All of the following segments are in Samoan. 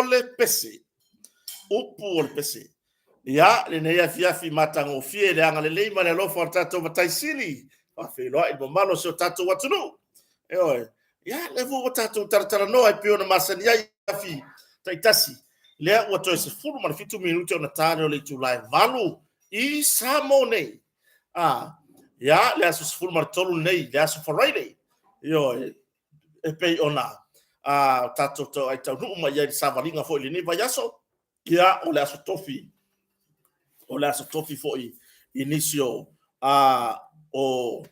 o le pese. Upu o le pese. Ia, lenei afiafi matagofie i le agalelei ma le alofa o le tatou Matai Sili, faafeiloai i le mamalu o si o tatou atunuu. Ioe. Ia, lea foi ua tatou talatalanoa e pei ona masani ai afi taitasi. Lea ua toe 17 minute ona ta lea o le itula e 8 i Samoa nei. Ah, ia, le aso 13 lenei, le aso Friday. Ioe, e pei ona tatou tau ai taunuu mai ai i le savaliga foi i lenei vaiaso. Ia, o le aso tofi, o le aso tofi foi i nisi o, o,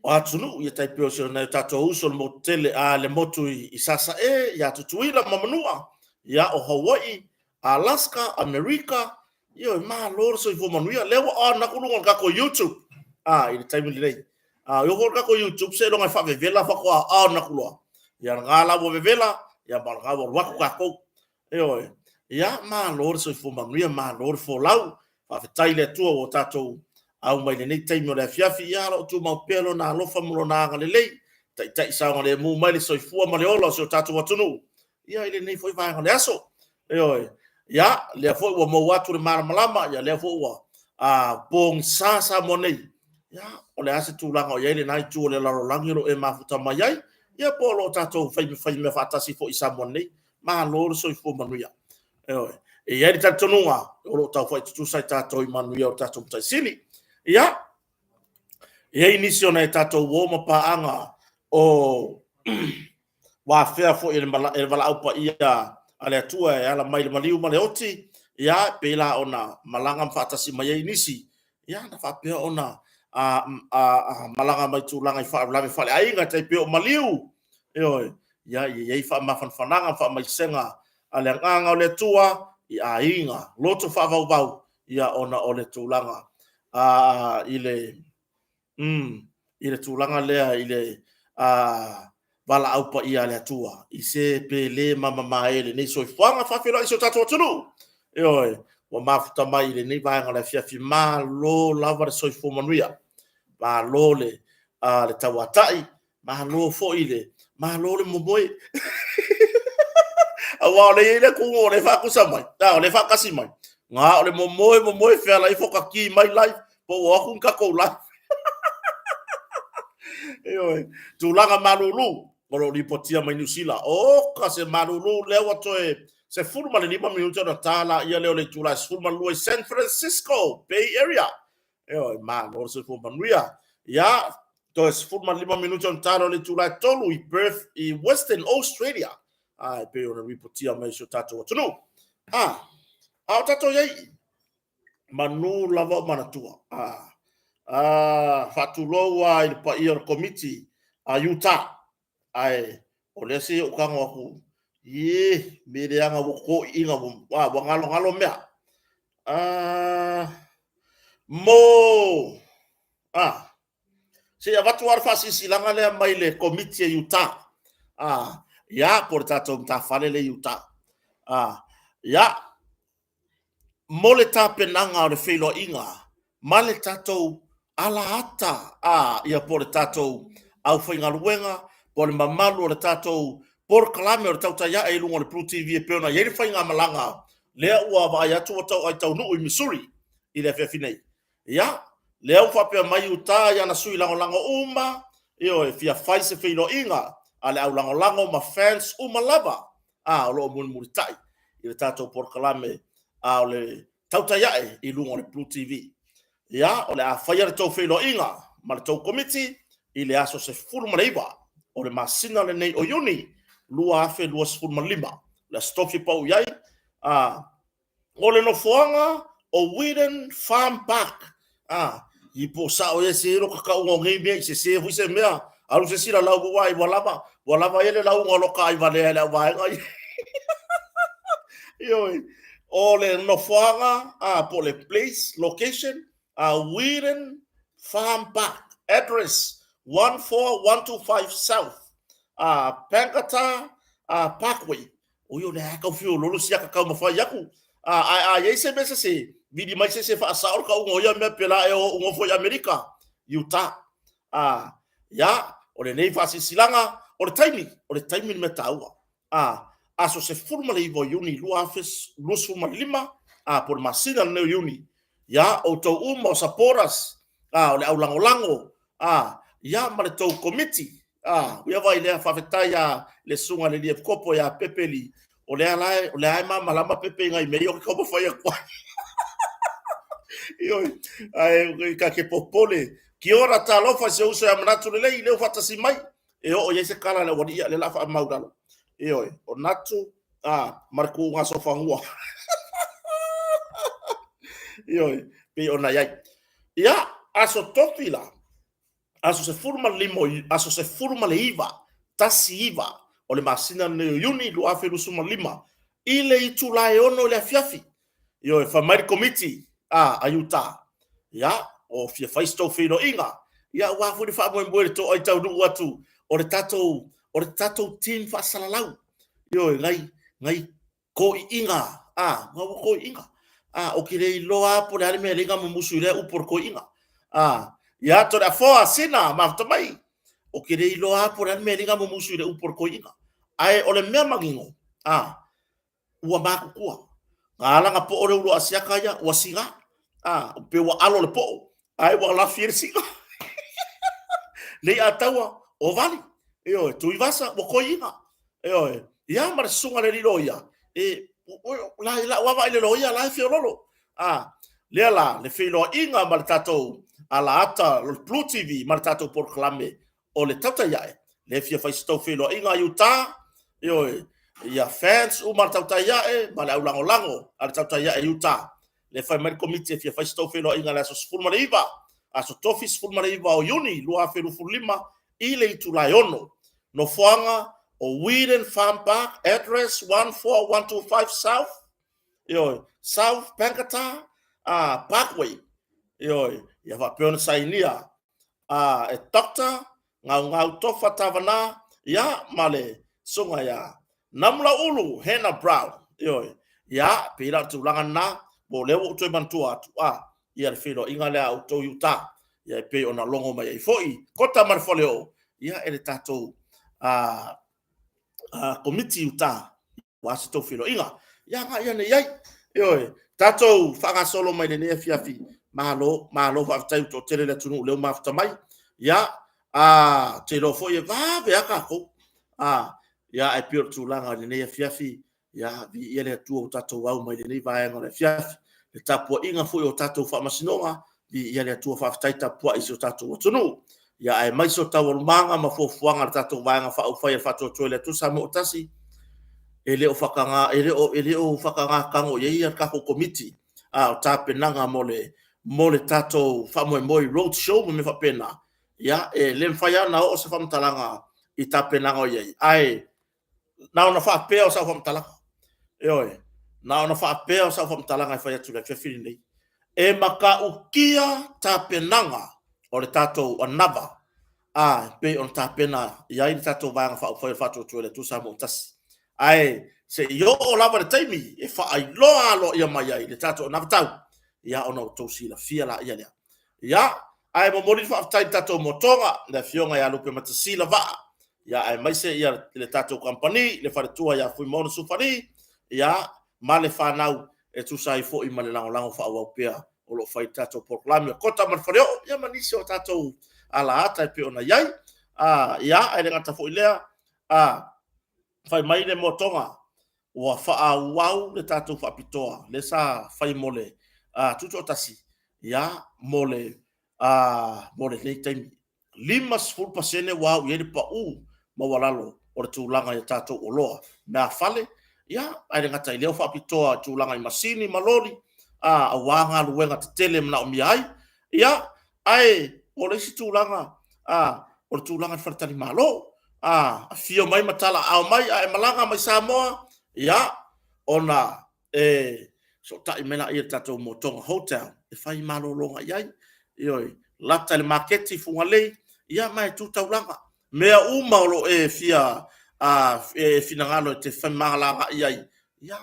o atunuu, ia tai pei o si o nai o tatou uso le motu tele, a le motu i, i Sasae, ia Tutuila ma Manua, ia o Hawaii, Alaska, Amerika, ioe, malo le soifua manuia. Lea ua on aku luga o le tatou YouTube, a, i le taimi lenei. A, e oo foi i le tatou YouTube, seiloga e faavevela faatoa on atu loa. Ia lena la ua vevela, ia ma o lena ua alu atu tatou. Ioe. Ia, malo le soifua manuia, malo le folau. Faafetai i le Atua ua tatou au mai lenei taimi o le afiafi. Ia, o lo o tumau pea Lona alofa ma Lona agalelei, taitai saogalemu mai le soifua ma le ola o si o tatou atunuu, ia, i lenei foi vaega o le aso. Ioe. Ia, lea foi ua maua atu le malamalama, ia lea foi ua pogisa Samoa nei. Ia, o le a se tulaga o i ai lena itu o le lalolagi o lo o e mafuta mai ai, ia po o lo o tatou fai mea faatasi foi i Samoa nei. Malo le soifua manuia. Ioe. E i ai le talitonuga o lo o taufai tutusa i tatou i manuia o le tatou Matai Sili. Ia, e i ai nisi o nai tatou uo ma paaga o ua afea foi e le, e le valaau paia a le Atua e ala mai le maliu ma le oti, ia, pei la ona malaga ma faatasi mai ai nisi, ia, na faapea ona a, a, a, malaga mai tulaga i faalavelave faaleaiga, tai pei o maliu, ioe, ia, e i ai faamafanafanaga ma faamaisega a le Agaga o le Atua i aiga loto faavauvau, ia, ona o le tulaga a, i le, mm, i le tulaga lea i le a, valaau paia a le Atua i se pele ma mamae lenei soifuaga faafeiloai i si o tatou atunuu. Ioe, ua mafuta mai i lenei vaega o le afiafi, malo lava le soifua manuia, malo le, le tauatai, malo foi le, malo le momoe. Aua o lea e i ai le atuga o lea e faatusa mai, a o lea e faatasi mai. Na o le momoe, momoe, feala ifo ka ki mai live, po ua o atu ni tatou live. Ioe, tulaga malulu o lo o lipotia mai Niu Sila. Oka se malulu lea ua toe 15 minute ona ta laia lea o le itula e 12 i San Francisco Bay Area. Ioe, malo le soifua manuia. Ia, toe 15 minute ona ta lea o le itula e 3 i Perth i Western Australia. A, e pei ona ripotia mai si o tatou atunuu. A, a o tatou i ai manu lava o manatua. A, a, faatulou lava i le paia o le komiti a Utah. Ae o lea se i ou tago atu, ie, me leaga ua totoiina, ua, ua galogalo mea. A, mo, a, se i avatu lava le faasilasilaga lea mai le komiti a Utah. A, ia, po o le tatou matafale lea i Utah. A, ia, mo le tapenaga o le feiloaiga ma le tatou alaata, a, ia po o le tatou aufaigaluega, po o le mamalu o le tatou polokalame o le Tautai Ae i luga o le Blue TV e pei ona i ai le faigamalaga lea ua vaai atu ua tauai taunuu i Missouri i le afiafi nei. Ia, lea ua faapea mai Utah i ana sui lagolago uma, ioe, fia fai se feiloaiga a le au lagolago ma fans uma lava a o lo o mulimulitai i le tatou polokalame a o le Tautai Ae i luga o le Blue TV. Ia, o le a faia le tou feiloaiga ma le tou komiti i le aso 19 o le masina lenei o Iuni 2025. O le aso tofi pau i ai, a, O le nofoaga o Whedon Farm Park. A, i po sao ia se lo ka kauga o nei mea i sese foi se mea. Alu se isi lalau ua ai ua lava, ua lava ia le lauga o lo ka ai valea i le au vaega ia. Ioe. O le nofoaga, a, po o le place, location, a Whedon Farm Park. Address, 14125 South, a, Pangata, a, Parkway. Oi, o lea tau fiololo sia ka taumafai atu. A, ae a i ai se mea sese, vili mai se isi e faasao le tauga o ia mea pela e o ou nofo i Amerika, Utah. A, ia, o lenei faasilasilaga, o le taimi, o le taimi le mea taua. A, aso 19 o Iuni 2025, a po o le masina lenei o Iuni, ia, outou uma o supporters, a, o le aulagolago, a, ia, ma le tou komiti, a, ia vai lea, faafetai a le susuga i le alii epikopo ia Pepe Li, o lea la, o lea e malamalama Pepe i nai mea ia ou te taumafai atu ai. Ioe, ae ta te popole. Kia ora, talofa i si ou uso ia Manatu Lelei, lea ua faatasi mai. E oo i ai se tala a le aualii, ia lea o le a faamau i lalo. Ioe, o Natu, a, ma le tuuga sofanua. Ioe, pei ona i ai. Ia, aso tofi la, aso 15, aso 19, 19 o le masina lenei o Iuni 2025, i le itula e 6 i le afiafi. Ioe, fai mai le komiti a, a Utah, ia, o fia fai se tou feiloaiga, ia aua foi le faamoemoe i le toai taunuu atu o le tatou, o le tatou team faasalalau. Ioe, nai, nai toeaiina, a, ua toeaiina. A, ou te le iloa lava po o le a le mea e ala ai ona mumusu i lea upu o le toeaina. A, ia, Toleafoa Sina mafuta mai, ou te le iloa lava po o le a le mea e ala ai ona mumusu i le upu o le toeaina. Ae o le mea manino, a, ua matutua. Na ala ona poo le ulu asiata ia, ua siga. A, pe ua alo le poo, ae ua lafi ai le siga. Nei Ataua, o Vali, ioe, Tuivasa, ua toeaina. Ioe, ia ma le susuga i le alii loia, e, la, i lau lava vaai i le loia la e feololo. A, lea la, le feiloaiga ma le tatou alaata o le Blue TV ma le tatou polokalame o le Tautai Ae, lea e fia fai se tou feiloaiga i uta, ioe, ia fans uma a le Tautai Ae ma le aulagolago a le Tautai Ae i uta. Lea e fai mai le komiti e fia fai se tou feiloaiga i le aso 19, aso Tofi 19 o Iuni 2025 i le itula e 6. Nofoaga o Weeden Farm Park, address 14125 South, ioe, South Pankata Parkway, ioe, ia faapea ona sainia a e Doctor Gaugau Tofa Tavana, ia, ma le susuga ia Namulauulu Hannah Brown, ioe, ia, pei la o le tulaga lena, mo lea ua ou toe manatua atu, a, ia le feiloaiga lea a outou i uta, ia e pei ona logo mai ai foi Kota ma le Faleoo, ia, e le tatou a, a, komiti i uta, aua se tou feiloaiga. Ia agai ane i ai. Ioe, tatou faagasolo mai lenei afiafi. Malo, malo faafetai ua toatele le atunuu lea ua mafuta mai. Ia, a, te iloa foi e vave lava tatou. A, ia, ae pei o le tulaga i lenei afiafi, ia, viia le Atua ua tatou au mai lenei vaega o le afiafi. Le tapuaiga foi o tatou faamasinoga, viia le Atua, faafetai tapuai i si o tatou atunuu. Ia, aemaise o taualumaga ma fuafuaga a le tatou Vaega Faaupufai a le Faatuatua i le Atua Samoa ua Tasi, e le o faataga, e le o, e le o faataga tago i ai le tatou Komiti a o tapenaga mo le, mo le tatou faamoemoe i road show ma mea faapena. Ia, e le mafai lava ona oo se faamatalaga i tapenaga o i ai, ae na ona faapea o sau faamatalaga. Ioe, na ona faapea o sau faamatalaga e fai atu i le afiafi lenei. E matautia tapenaga o le tatou anava a e pei ona tapena i ai le tatou Vaega Faaupufai o le Faatuatua i le Atua Samoa ua Tasi. Ae se i oo lava le taimi e faailoa aloaia mai ai le tatou anavatau, ia ona outou silafia laia lea. Ia, ae momoli le faafetai i le tatou motoga, le Afioga ia Lupematasila Vaa, ia aemaise ia le tatou kamupani, le faletua ia Fuimaono Sufali, ia ma le fanau e tusa ai foi ma le lagolago faaauau pea o lo o fai i le tatou polokalame o Kota ma le Faleoo, ia ma nisi o tatou alaata e pei ona i ai. A, ia, ae le gata foi i lea, a, fai mai le motoga, ua faaauau le tatou faapitoa lea sa fai mo le tutoatasi, ia, mo le, a, mo lenei taimi. 50% ua au i ai le pau maualalo o le tulaga i a tatou oloa, meafale, ia, ae le gata i lea o faapitoa i tulaga i masini ma loli, a, aua galuega tetele e manaomia ai. Ia, ae o le isi tulaga, a, o le tulaga i le faletalimalo, a, afio mai ma talaaao mai a e malaga mai Samoa, ia, ona e fesootai mai laia i le tatou Motoga Hotel e fai malologa i ai, ioe, lata i le maketi i Fugalei, ia ma e tu taulaga. Mea uma o lo o e fia e finagalo e te femalagaai ai, ia,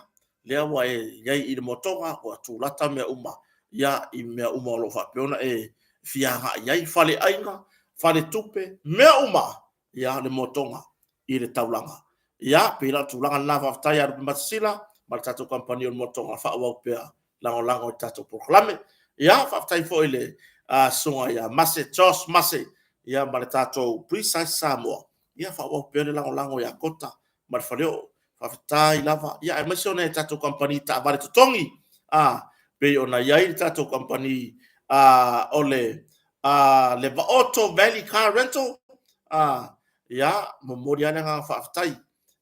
lea ua e i ai i le Motoga, ua tulata mea uma, ia, i mea uma o lo o faapea ona e fia agai i ai, faleaiga, faletupe, mea uma, ia, le Motoga i le taulaga. Ia, pei la o le tulaga lena, faafetai ia Lupemasasila ma le tatou kamupani o le Motoga faaauau pea lagolago i le tatou polokalame. Ia, faafetai foi i le susuga ia Mase Josh Mase, ia ma le tatou Precise Samoa, ia faaauau pea le lagolago ia Kota ma le Faleoo. Faafetai lava, ia aemaise o nai a tatou kamupani taavale totogi, pei ona i ai le tatou kamupani o le Levaoto Valley Car Rental, ia, momoli lava le agaga faafetai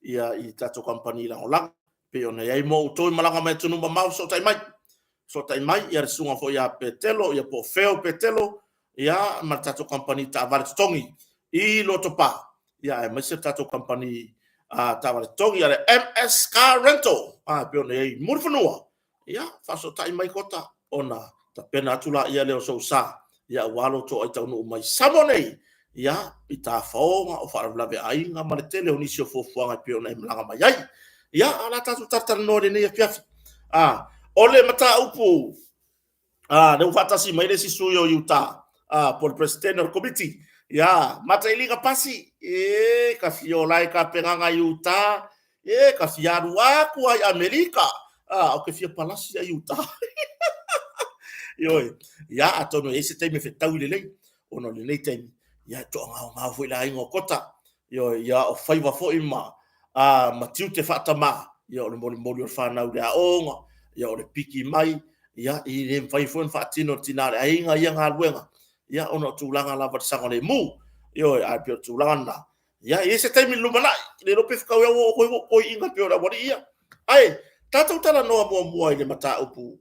i tatou kamupani lagolago pei ona i ai mo outou i malaga mai atunuu mamao, fesootai mai, fesootai mai le susuga foi ia Petelo po o Feo Petelo ma le tatou kamupani taavale totogi i Lotopa, aemaise le tatou kamupani taavale totogi a le MS Car Rental e pei ona i ai i Mulifanua. Ia, faafesootai mai Kota ona tapena atu laia lea o sou sa aua lo outou aitaunuu mai Samoa nei, i tafaoga o faalavelave aiga ma le tele o nisi o fuafuaga e pei ona e malaga mai ai. Ia, a o le a tatou talatalanoa i lenei afiafi. O le mataupu lea ua faatasi mai le isi sui o Utah, po o le President o le Komiti, ia Matailiga Pasi, e ka fia ola e ka pegaga i Utah, e ka fia alu aku ai Amerika, o ke fia palasi ai Utah. Ioe, ia atonu e i ai se taimi e fetaui lelei, ona o lenei taimi, ia e toagaogao foi le aiga o Kota, ioe, ia o faiva foi ma tiute faatamā, ia o le molimoli o le fanau i le aoga, ia o le piki mai, ia e le mafai foi ona faatino e le tina o le aiga ia galuega, ia ona o tulaga lava o le saogalemu. Ioe, ae pei o le tulaga lena, ia e i ai se taimi i le lumanai, le iloa pe fetaui ua oo foi ua ou toeaina pei o le aualii ia. Ae tatou talanoa muamua i le mataupu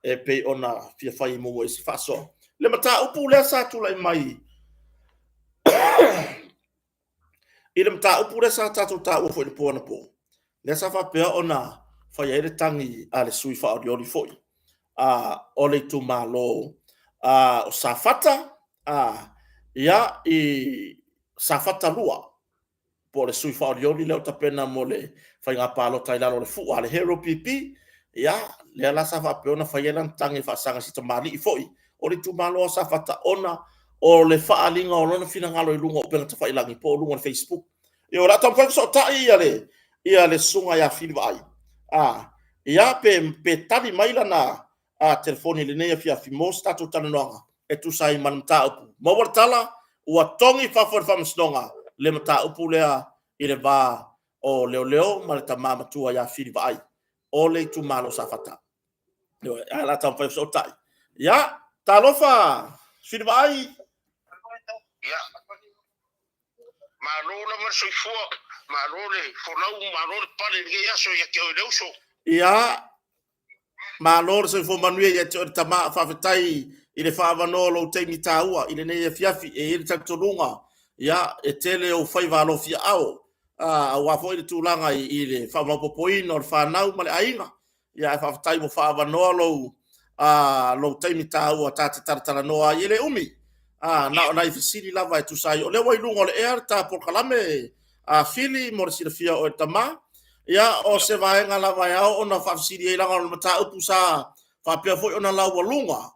e pei ona fia fai muamua i se faasoa. Le mataupu lea sa tulai mai i le mataupu lea sa tatou taua foi i le po anapo, lea sa faapea ona fai ai le tagi a le sui faaolioli foi o le itumalo o Safata, ia, i Safata 2, po o le sui faaolioli lea o tapena mo le faiga palota i lalo o le fua a le Hero PP, ia, lea la sa faapea ona fai ai lana tagi e faasaga i si tamalii foi o le itumalo o Safata, ona o le faaaliga o lona finagalo i luga o upega tafailagi po o luga o le Facebook. Ia, o le a taumafai e fesootai le susuga ia Fili Vaai, ia pe tali mai lana telefoni i lenei afiafi mo se tatou talanoaga e tusa ai ma le mataupu. Maua le tala, ua togi i fafo e le Faamasinoga le mataupu lea i le va o leoleo ma le tama matua ia Fili Vaai o le itumalo Safata. Ae o le a taumafai e fesootai. Ia, talofa Fili Vaai. Ia, malo lava le soifua, malo le folau, malo le pale i lenei aso ia te oe le uso. Ia, malo le soifua manuia ia te oe le tama, faafetai i le faaavanoa o lou taimi taua i lenei afiafi. E i ai le talitonuga, ia, e tele ou faiva alofiaao, aua foi le tulaga i le faamaopoopoina o le fanau ma le aiga. Ia, ae faafetai ua faaavanoa lou taimi taua ta te talatalanoa ai. E le umi, na o nai fesili lava e tusa ai. O lea ua i luga o le ea le ta polokalame a Fili mo le silafia o oe tama. Ia, o se vaega lava e ao ona faafesili ai leaga o le mataupu sa faapea foi ona laualuga,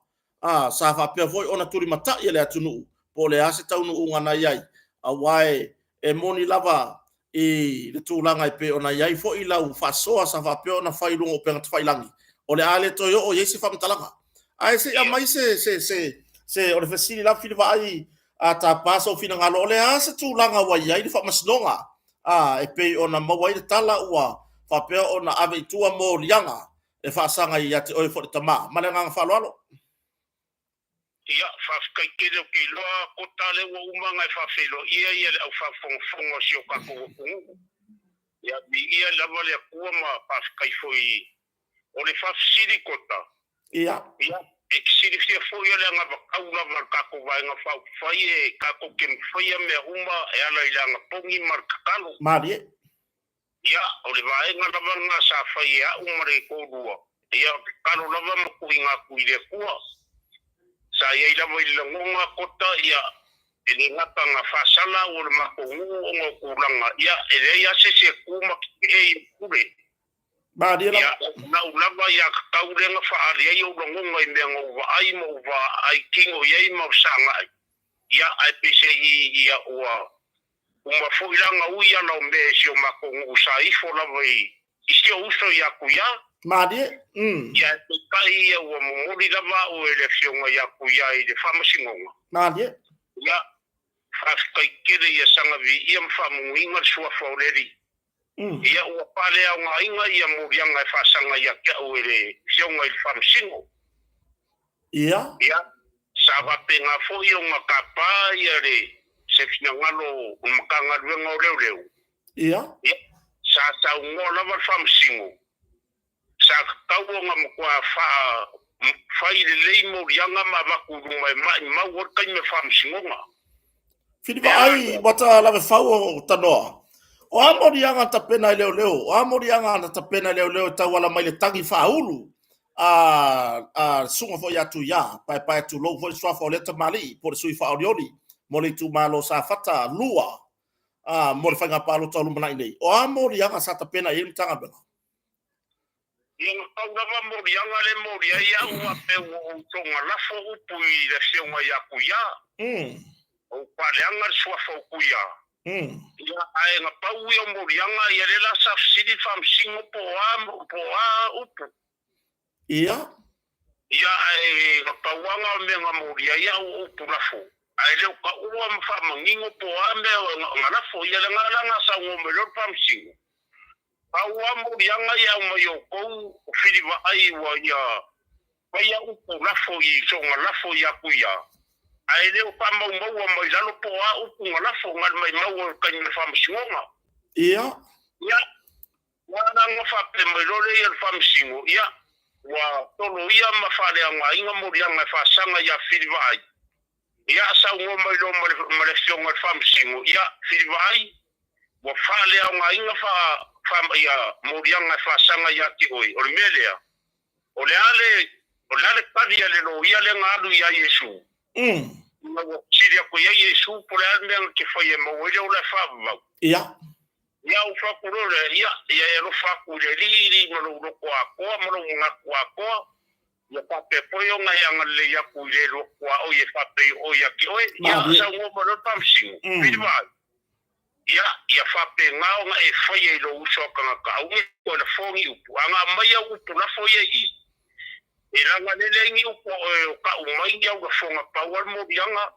sa faapea foi ona tulimatai e le atunuu, po o le a se taunuuga na i ai, aua e moni lava i le tulaga e pei ona i ai foi lau faasoa sa faapea ona fai i luga o upega tafailagi, o le a le toe oo i ai se faamatalaga. Ae se i aumai se o le fesili lava Fili Vaai, a tapa sou finagalo, o le a se tulaga ua i ai le faamasinoga e pei ona maua ai le tala ua faapea ona ave i tua moliaga e faasaga ia te oe foi le tama? Ma le agaga faaaloalo. Ia, faafetai tele, ou te iloa Kota lea ua uma ona e faafeiloaia ia le au faafogafoga o si o tatou atunuu. Ia, viia lava le Atua ma faafetai foi. O le faafesili Kota. Ia. Ia, e te silafia foi o le anavatau lava a le tatou Vaega Faaupufai e tatou te mafaia mea uma e ala i le anapogi ma le tatalo. Malie. Ia, o le vaega lava lena sa fai e au ma le toalua, ia, o tatalo lava ma tuuina atu i le Atua. Sa i ai lava i le lagona Kota, ia, e le gata na faasala au o le matou nuu ona o tulaga, ia, e leai lava se isi e tu ma tetee i le pule. Malie lava. Ia, o lau lava ia tatau lea na faaali ai ou lagona i mea na ou vaai ma ou vaai kino i ai ma ou sagai, ia, ae peiseai, ia, ua. Uma foi la gaui ala o mea i si o makou nuu sa ifo lava i i si ou uso ia Kuia. Malie. Mm. Ia e peitai ia ua momoli lava au e le afioga ia Kuia i le faamasinoga. Malie. Ia, faafetai tele ia saga viia ma faamuguiga le suafa o le Alii. Mm. Ia ua faaleaogaina ia moliaga e faasaga ia te au e le afioga i le faamasino. Ia. Ia, sa faapena foi ona tapa ia le se finagalo o le Matagaluega o Leoleo. Ia. Ia, sa saunoa lava le Faamasino, sa tatau ona matua faa fai lelei moliaga ma avatu i luma e maimau ai le taimi o le Faamasinoga. Fili vaai ua ta lave fau o tanoa. O a moliaga na tapena e leoleo? O a moliaga na tapena e leoleo e tauala mai le tagi faaulu a a le susuga foi ia Tuia, paepae tulou foi le suafa o lea tamalii po o le sui faaolioli mo le itumalo o Safata 2 a mo le faiga palota o lumanai nei. O a moliaga sa tapena i ai le Matagaluega? Ia na pau lava moliaga le moli ai au a pe ua ou toga lafo upu i le afioga ia Kuia. Ou faaleaga le suafa o Kuia. Ia ae na pau ia o moliaga ia le la sa fesili faamasino po o a po o a upu. Ia. Ia ae na pau lava na o mea na moli ai au o upu lafo. Ae le o taua ma faamanino po o a mea na lafo. Ia le na la na saunoa mai loa le faamasino. Pau lava moliaga ia aumai outou o filivaai ua ia faia upu lafo i soga lafo ia Tuia, ae le o faamaumaua mai lalo po o a upu na lafo na le maimau o le taimi o le faamasinoga. Ia. Ia, ua ala na faapea mai loa lea ia le faamasino, ia, ua toloia ma faaleaogaina moliaga e faasaga ia Filivaai. Ia, saunoa mai loa ma le, ma le afioga i le Faamasino, ia, Filivaai, ua faaleaogaina fa, fa, ia, moliaga e faasaga ia te oe. O le mea lea, o le a le, o le a le tali a le loia lea na alu iā Iesu? Ina ua fesili atu i ai Iesu, po o le a le mea na te faia e maua ai le ola e faavavau? Ia. Ia, ou fai atu loa lea, ia, ia e alofa atu i le Alii ma lou loto atoa ma lou manatu atoa, Ia faapea foi ona e agalelei aku i le lua tuaoi e faapei o oe ia te oe. Ia saunoa mai loa le Faamasino, Pili vaai, ia, ia faapena ona e faia i lou uso a tagata, aua ne i toe lafo ni upu, a na aumai au upu lafo ia i i, e lagalele ai ni upu a oe o tau mai ni au lafoga pau lava le moliaga,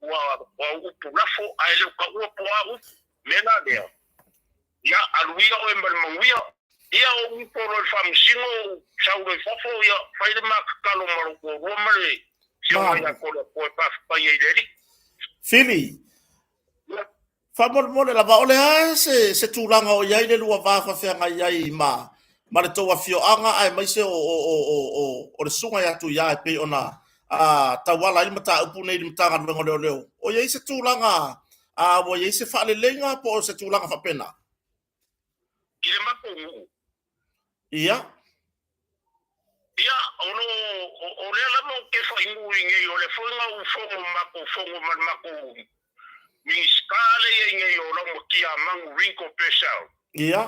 ua, o au upu lafo, ae le o taua po o a upu. Mea la lea, Ia, alu ia oe ma le manuia. Ia, ou ifo loa i le faamasino, ou sau loa i fafo, ia, fai le ma tatalo ma lou toalua ma le Afioga ia Toleafoa e faafetai ai i le Alii. Fili, faamolemole lava, o le a se, se tulaga o i ai le lua va faafeagai ai ma, ma le tou afioaga aemaise o, o, o, o, o, o le susuga ia Tuia e pei ona a, tauala ai le mataupu nei i le Matagaluega o Leoleo? O i ai se tulaga A ua i ai se faaleleiga po o se tulaga faapena? I le matou nuu. Ia. Ia, o lo, o, o lea lava ou te faimuu i nei, o lea foi na ou fono, matou fono ma le matou Minisita lea i ai nei o Laumatia Manu Ringo Purcell. Ia.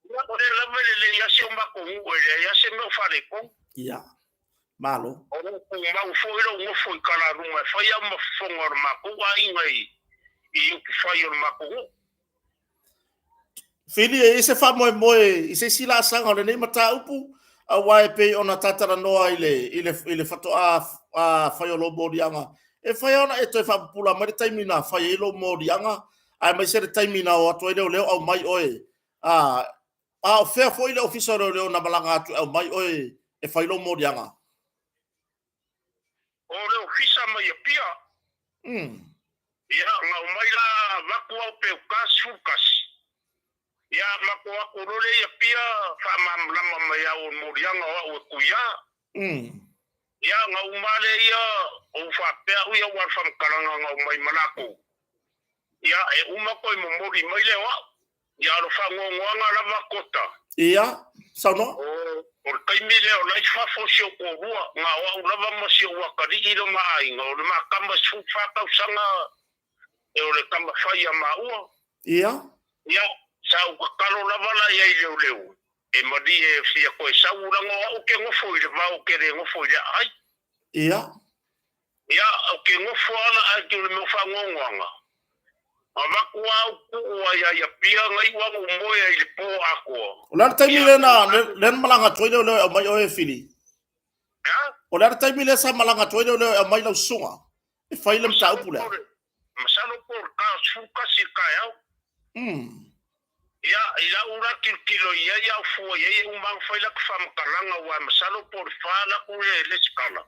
Ia, o lea lava e lelei lava si o matou nuu, e leai lava se mea o faaletonu. Ia. Malo. O lo o tumau foi lou nofo i Kalaluga e fai au ma fofoga o le matou aiga i, i upufai o le matou nuu. Fili, e i ai se faamoemoe i se isi laasaga o lenei mataupu, aua e pei ona ta talanoa i le, i le, i le faatoa fai o lou moliaga, e fai ona e toe faapupula mai le taimi na fai ai lou moliaga, aemaise le taimi na o atu ai leoleo aumai oe A, a o fea foi le Ofisa o Leoleo na malaga atu e aumai oe e fai lou moliaga? O le Ofisa mai Apia. Ia, na omai la avatu au peuka 11. Ia, matou atu loa lea i Apia, faamalamalama mai au o le moliaga o au e Tuia. Ia, na uma lea ia, ou faapea au ia, aua o le faamatalaga na omai ma latou. Ia, e uma toe momoli mai lea o au. Ia, o le faanoanoaga lava Kota. Ia, saunoa. O le taimi lea o la i fafo si ou toalua, na o au lava ma si ou atalii lona aiga, o le ma tama 14 tausaga, e o le tama fai a maua. Ia. Ia, sa ou tatalo lava la i ai leoleo, e malie fia toe sau, leaga o au ou te nofo i le vao, ou te le nofo i le aai. Ia. Ia, ou te nofo lava ae o le mea o faanoanoaga. Avatu au kuu ai ai Apia na iu aga ou moe ai i le po atoa. O le a le taimi lea na, lea na malaga atu ai leoleo e aumai oe e Fili? Ea? O le a le taimi lea sa malaga atu ai leoleo e aumai lau susuga e fai le mataupu lea? Masalo po o le ta 11 i le taeao. Ia, i lau la tilotilo i ai au fua i ai e uma ona fai lata faamatalaga aua masalo po o le fa alu atu le lesitala.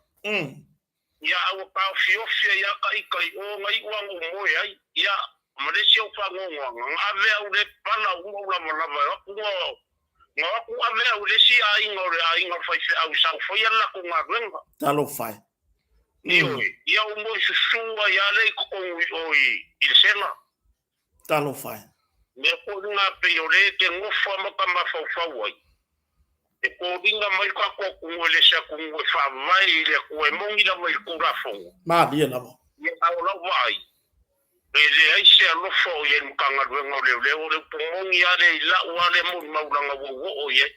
Ia, a ua taofiofi ai lava ta ita i o na iu lava na ou moe ai. Ia, ma le isi au faanoanoaga, na ave au le pala uma ou lavalava e o atu na, na o atu ave au i le isi aiga o le aiga o le faifeau sa ou faia le latou galuega. Talofa e. Ioe, ia ou moe susu ai lava lea i totonu i o i, i le sela. Talofa e. Mea foi lena pei o lea e te nofo ma ta mafaufau ai. E foliga mai lo tatou atunuu e le se atunuu e faavae i le Atua e moni lava i le Tulafono. Malie lava. Ia, a o lau vaai, e leai se alofa o i ai i le Matagaluega o Leoleo, o le upu moni lava lea i la'u lava lea molimau leaga ua ou oo i ai.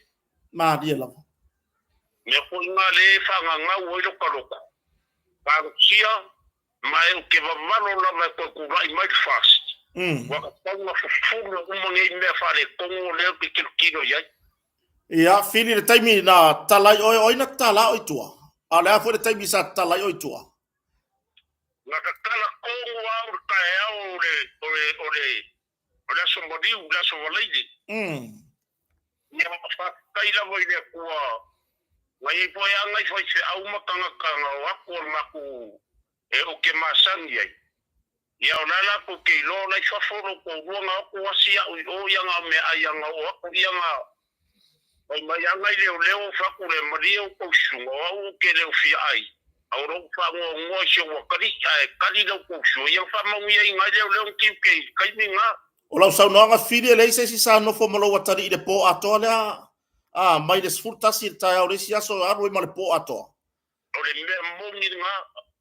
Malie lava. Mea foi na lea e faagagau ai lota loto, talosia Ma e ou te vavalo lava e toe tulai mai le FAST, ua tatau ona fufulu uma nei mea faaletonu o lea ou te tilotilo i ai. Ia, Fili, le taimi na tatala ai oe, o ai na tatala oe i tua? A o le a foi le taimi sa tatala ai oe i tua? Na tatala tonu lava au i le taeao o le, o le, o le, o le aso maliu, le aso Valaile. Ia, faafetai lava i le Atua, na i ai foi lava nai faifeau ma tagata na o atu o le matou e ou te masani ai. Ia, o la e latou te iloa o la e i fafo lou toalua na o atu asi au i o ia na o meaai a na oo atu ia na fai mai lava nai leoleo ou fai atu lea, malie outou susuga o au ou te le o fia ai a o lou faanoanoa i si ou atalii ae tali la outou sua ia na faamanuia i nai leoleo na tiute i le taimi lena. O lau saunoaga Fili e leai se isi sa nofo ma lou atalii i le po atoa lea a mai le 11 i le taeao o le isi aso alu ai ma le po atoa. O le mea moni lena,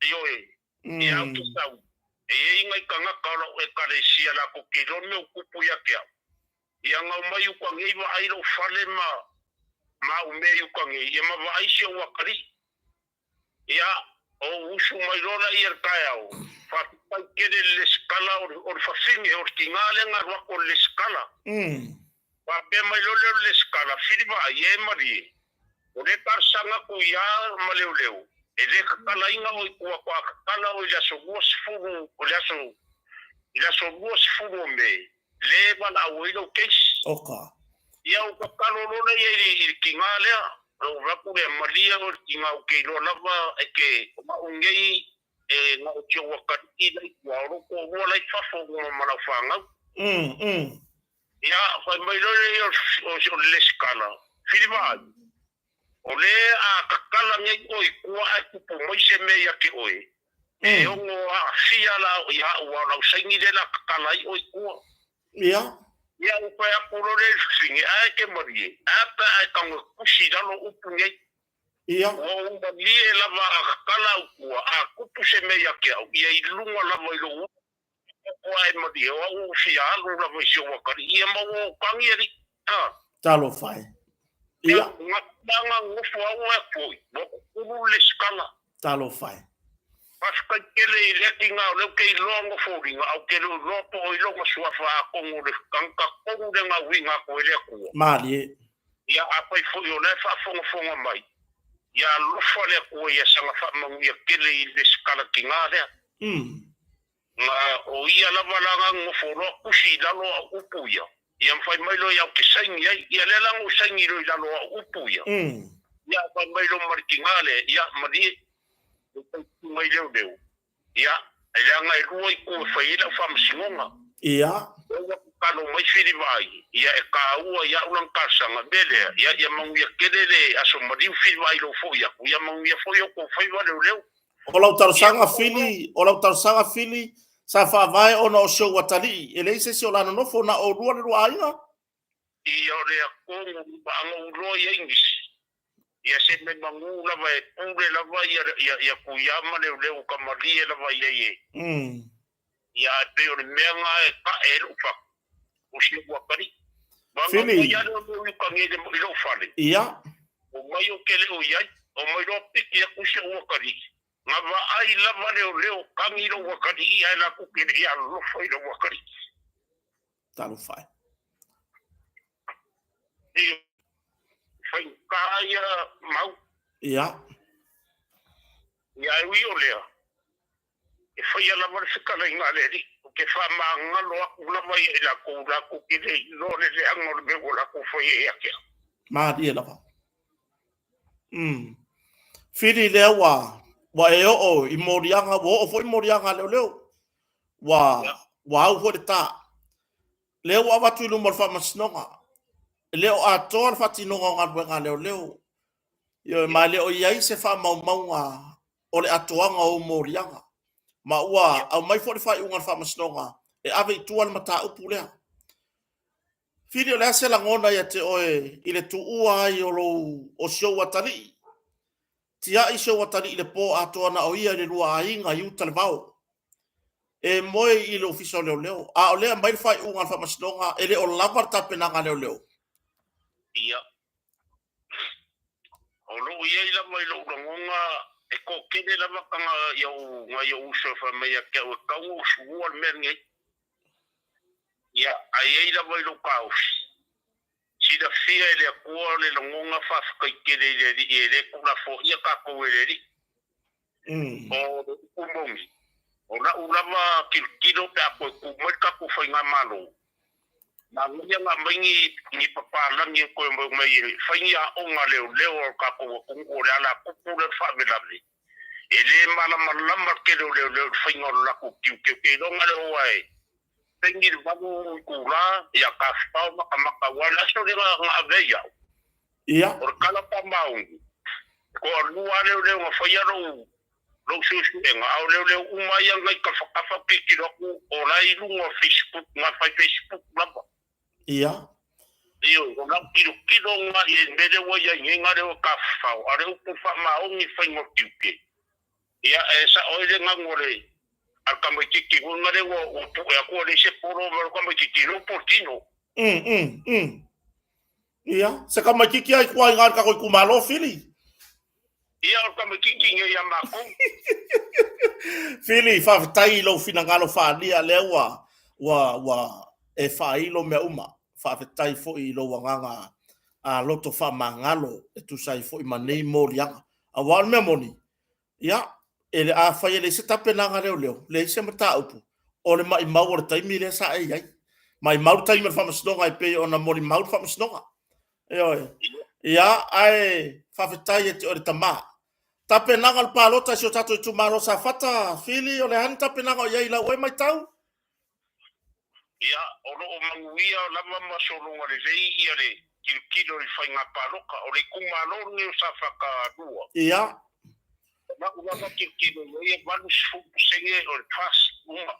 ioe, ia au te sau, e i ai nai tagata o lau Ekalesia latou te iloa le mea ua tupu ia te au. Ia na omai i uta nei vaai lou fale ma ma au mea i uta nei, ia ma vaai si ou atalii. Ia, ou usu mai loa laia i le taeao, faafetai tele i le lesitala o le, o le fafine, o le tiga lea na alu atu o le lesitala. Faapea mai loa lea o le lesitala, Fili vaai, e malie, o lea e talosaga atu ia ma leoleo, e le tatalaina oe i tua faatoa tatala oe i le aso 20, o le aso, i le aso 20 o Me, le valaau ai lou case. Oka. Ia ou tatalo loa lea i le, i le tiga lea, ou vaai atu lea, malie oe le tiga ou te iloa lava e te, o au nei e na o si ou atalii la i tua, o lou toalua la i fafo uma ma lau fanau. Ia, fai mai loa lea o, o le lesitala, Fili vaai, o lea a tatala nei oe i tua ae tupu mai se mea ia te oe, e ono aafia la ia au aua o lau saini lea o le a tatala ai oe i tua. Ia. Ia, ou fai atu loa lea i le fafine, ae e te malie, ae a pe a e tago e tusi i lalo upu nei. Ia. Ua ou malie lava a tatala au tua, a tupu se mea ia te au, ia i luga lava i lou upu ae malie, o au ua fia alu lava i si ou atalii, ia ma ua ou tagi alii. A. Talofa e. Ia. Na tulaga nofo au e atu oi, ua kukulu le lesitala. Talofa e. Faafetai tele i lea tiga o lea ou te iloa ona foliga ae ou te le o iloa po o ai lona suafa atonu o le tagata tonu lea na uiga atu ai le Atua. Malie. Ia afai foi o la e faafogafoga mai, ia alofa le Atua ia saga faamanuia tele i le sikala tiga lea. Ma o ia lava la na nofo loa tusi i lalo o au upu ia, ia ma fai mai loa ia ou te saini ai. Ia lea la na ou saini loa i lalo o au upu ia. Ia fai mai loa ma le tiga lea, ia malie, e tautu mai leoleo. Ia, leaga e lua itu e fai ai lau faamasinoga. Ia. Lea ua tatalo mai Filivaai, ia e taua i au lana talosaga, mea lea, ia, ia manuia tele le aso maliu Filivaai i lou foi atu, ia manuia foi outou faiva leoleo. O lau talosaga Fili, o lau talosaga Fili, sa faavae ona o si ou atalii, e leai se isi o la nonofo, na oulua le lua aiga? Ia o le atonu ana ou iloa i ai nisi, ia se mea manu lava e pule lava ia, ia, ia Tuiā ma Leoleo ka malie lava i ai e. Ia ae pei o le mea na e tae ai lou fatu, o si ou atalii. Ma na Fili. omai lava leoleo i uta nei i lou fale. Ia. Omai ou te le o i ai, omai loa piki atu si ou atalii. Na vaai lava leoleo, tagi lou atalii ae latou te le i alolofa i lou atalii. Talofa e. E faigata ia mau. Ia. Ia e ui o lea, e faia lava le fetalaiga a le Alii, ou te faamagalo aku lava ia i latou, latou te le iloa le leaga o le mea ua latou faia ia te au. Malie lava. Mm. Fili lea ua ua e oo i moliaga, ua oo foi moliaga a leoleo. Ua ua au foi le tā. Lea ua avatu i luma o le faamasinoga. E le o atoa le faatinoga o galuega a leoleo. Ioe, ma e le o i ai se faamaumauga o le atoaga o ou moliaga. Ma ua aumai foi le faaiuga a le faamasinoga e ave i tua le mataupu lea. Fili, o le a se lagona ia te oe i le tuua ai o lou, o si ou atalii? Tiai si ou atalii i le po atoa na o ia i le lua aiga i uta le vao. E moe i le Ofisa o Leoleo, a o lea e aumai le faaiuga a le Faamasinoga e le o lava le tapenaga a leoleo. Ia. O lo o i ai lava i lou lagona, e toatele lava taga i ou, nai ou uso e fai mai ia te au e tatau ona ou sua le mea lenei. Ia, a i ai lava i lou taofi, silafia e le Atua le lagona faafetai tele i le Alii e le tuulafoaia tatou e le Alii. O le upu moni, o la'u lava tilotilo pe a toe tu mai le tatou faigamalo, manaia ona aumai ni ni papalagi e toe omai e fai ni aoga leoleo a le tatou atunuu o le alatupu lea o le faalavelave. E le malamalama le tele o leoleo i le faiga o le latou tiute. Ou te iloa na o le o lava e saini i le 8 itula, ia tafefao matamata aua o le aso lea na ave ai au. Ia. O le tala faamaoni, e toalua lava leoleo na faia lou lou suesuega, a o leoleo uma ia na i tafatafa ou tilotilo atu o la e i luga o Facebook, na fai Facebook lava. Ia. Ioe, o lau tilotilo lena i le mea lea ua i ai nei na leo e tafafao, a o le upu faamaoni faiga o tiute. Ia, e sa'o ai le ganu o le a le tamaitiiti foi na lea ua ua pu'e atu ua leai se polo ma le tamaitiiti lea ua potino. Mm, mm, mm. Ia, se tamaitiiti ai tua i na i le tatou itumalo, Fili. Ia, o le tamaitiiti nei ia matou. Fili, faafetai i lou finagalo faaalia lea ua ua ua e faailo mea uma. Faafetai foi i lou agaga a loto faamagalo e tusa ai foi ma nei moliaga. Aua o le mea moni, Ia, e le, afai e leai se tapenaga leoleo, leai se mataupu, o le maimau o le taimi lea sa e i ai. Maimau le taimi o le faamasinoga e pei ona molimau le faamasinoga. Ioe. Ia, ae faafetai ia te oe le tama. Tapenaga o le palota i si o tatou itumalo o Safata, Fili, o le a ni tapenaga o i ai i lau oe matau? Ia, o lo o manuia lava ma sologa lelei ia le tilotilo i faiga palota. O le itumalo lenei o Safata 2. Ia. O lau lava tilotilo i ai e 80% o le pass uma.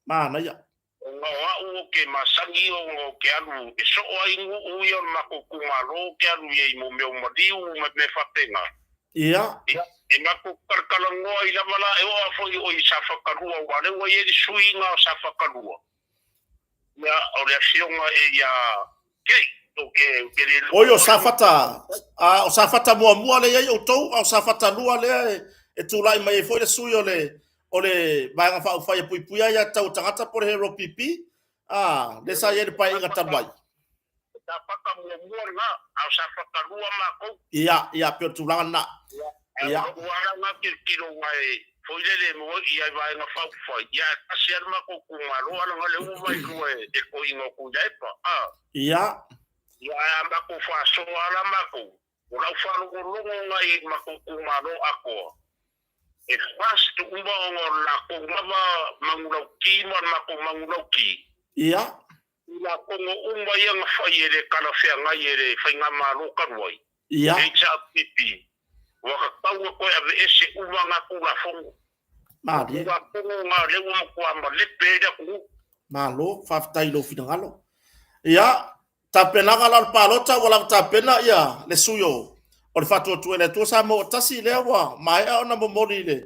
Manaia. Ona o au ou te masani ona ou te alu e soo ai nuu ia o le matou itumalo ou te alu i ai i mo mea o maliu ma mea faapena. Ia. Ia, e matou talatalanoa ai lava la, e oo lava foi o i Safata 2, aua o lea ua i ai le suiga o Safata 2. Ia, o le afioga e ia Kei, ou te, ou te le Oi, o Safata, a, o Safata muamua lea e i ai outou, a o Safata 2 lea e, e tulai mai ai foi le sui o le, o le Vaega Faaupufai e Puipuia Aia Tatau a Tagata po o le Hero PP, a, lea sa i ai le Paeaiga talu ai. O Safata muamua lena, a o Safata 2 matou. Ia, ia, pei o le tulaga lena. Ia. Ae o lou ala lena tilotilo aua foi lele e moe i ai Vaega Faaupufai, ia ae tasi lava le matou itumalo, a leaga o lea ua vailua e le toeaina o Tuilaepa, a. Ia. Ia ae a matou faasoa lava la matou, o lau faalogologo lena i matou itumalo atoa, e fast uma ona o le latou lava manulauti ma le matou manulauti. Ia. Tulafono uma ia na fai e le talafeagai e le Faigamalo talu ai, Ia. HRPP, ua tatau ona toe aveese uma na Tulafono. Malie. O Tulafono na lea ua matua malepe ai le atunuu. Malo, faafetai i lou finagalo. Ia, tapenaga la o le palota ua lava tapena ia le sui o o le Faatuatua i le Atua Samoa ua Tasi lea ua maea ona momoli i le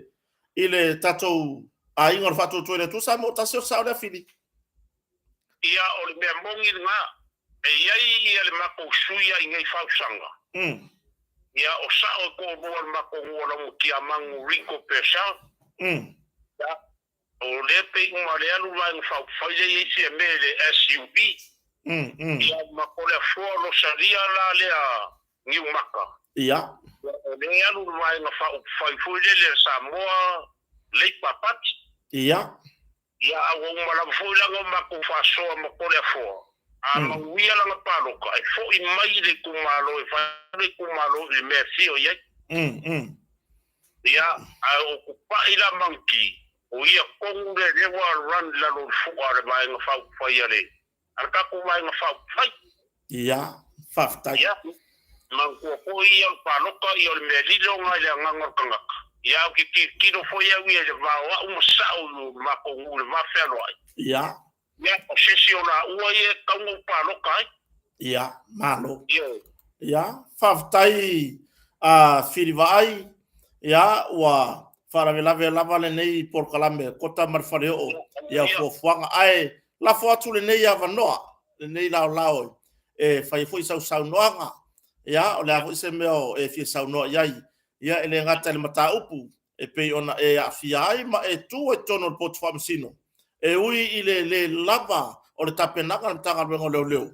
i le tatou aiga o le Faatuatua i le Atua Samoa ua Tasi o le sao lea Fili. Ia, o le mea moni lena, e i ai ia le matou sui a i nei fausaga. Ia, o sao e toalua o le matou nuu o Laumatia Manu Ringo Purcell. Ia, O lea pei uma le alu Vaega Faaupufai lea i ai Fiame i le SUP. Ia ma Toleafoa Losaria la lea Niumata. O lea e alu le Vaega Faaupufai foi lele a Samoa Labour Party. Ia a ua uma lava foi la ona matou faasoa ma Toleafoa, a manuia lana palota e foi mai i le itumalo e fai le itumalo i le mea e afio i ai. Ia, ae o Tupai la Manti, o ia tonu lea lea ua run i lalo o le fua a le Vaega Faaupufai a le a le tatou Vaega Faaupufai. Ia, faafetai. Ia, manatua foi ia o le palota ia o le mea lilo lena i le agaga o le tagata. Ia, ae ou te tilotilo foi au ia i le va o au ma Sao i le matou nuu i le va fealoai. Ia, o se isi o laua ia e tatau ona ou palota ai. Ia, malo. Ioe. Ia, faafetai a Filivaai, ia, ua faalavelave lava lenei polokalame Kota ma le Faleoo i au fuafuaga, ae lafo atu lenei avanoa, lenei laolao e fai ai foi sau saunoaga, ia, o le a foi se mea o e fia saunoa i ai, ia, e le gata i le mataupu e pei ona e aafia ai ma e tu ai i totonu o le Potu Faamasino, e ui i le le lava o le tapenaga a le Matagaluega o Leoleo,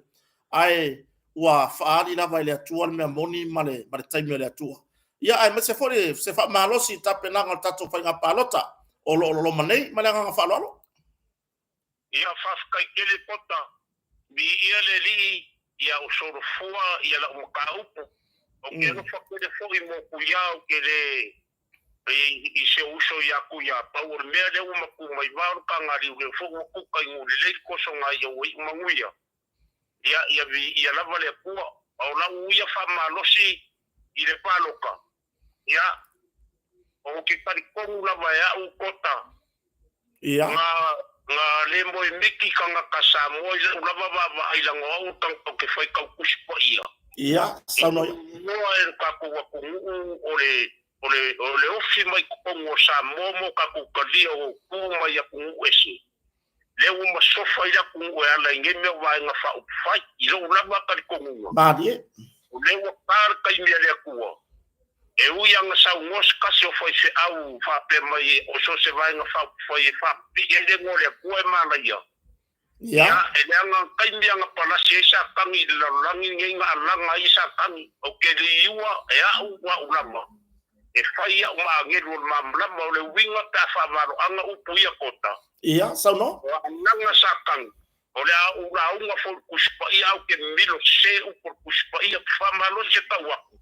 ae ua faaali lava e le Atua le mea moni ma le taimi o le Atua. Ia, aemaise foi se faamalosi i tapenaga o le tatou faiga palota o lo o loloma nei. Ma le agaga faaaloalo. Ia, faafetai tele Pota. Viia le Alii, ia o solofua ia lau mataupu. Ou te alofa tele foi mo Tuiā ou te le i se uso ia Tuiā, pau o le mea lea ua matu mai vao le taga liuleu foi ua tuka i nuu lelei le tosoga ia ua iu manuia. Ia, ia viia lava le Atua. O lau ia faamalosi i le palota, ia, ou te talitonu lava e au Kota, na, na le moe miti tagata Samoa i lau lava vaavaai laga o au o le tagata ou te faitau Tusi Paia. Ia, saunoa ia. E iloa e le tatou atunuu o le, o le, o le ofi mai totonu o Samoa mo tatou talia o tu mai atunuu ese, lea ua masofa ai le atunuu e ala i nei mea o Vaega Faaupufai. I lou lava talitonuga, Malie. o lea ua ta le taimi a le Atua, e ui lava na saunoa se tasi o faifeau faapea mai o so o se Vaega Faaupufai e faapipii ai le igoa o le Atua e manaia, ia, e leaga taimi lava na palasi ai Satani i le lalolagi lenei na alaga ai Satani. Ou te liua e au au lava e fai au ma agelu o le malamalama. O le uiga pe a faavaloaga upu ia Kota. Ia, saunoa. O alaga Satani, o le a ou lauga foi i le Tusi Paia au te mimilo sese upu o le Tusi Paia, te faamalosi e tau atu.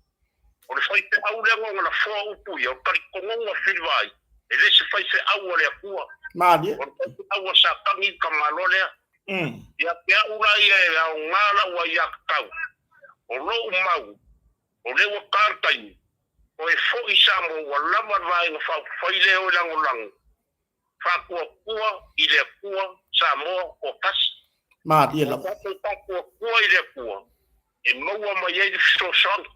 O le faifeau lea na ona lafoa upu ia, o le talitonuga Filivaai, e le se faifeau a le Atua. Malie. O le faifeau a Satani le tamaloa lea. Ia te au la ia e aoga lau aiatatau, o lou mau, O lea ua ta le taimi, toe foi Samoa ua lava le Vaega Faaupufai lea o e lagolago faatuatua i le Atua Samoa toatasi. Malie lava. O tatou faatuatua i le Atua e maua mai ai le fesoasoani.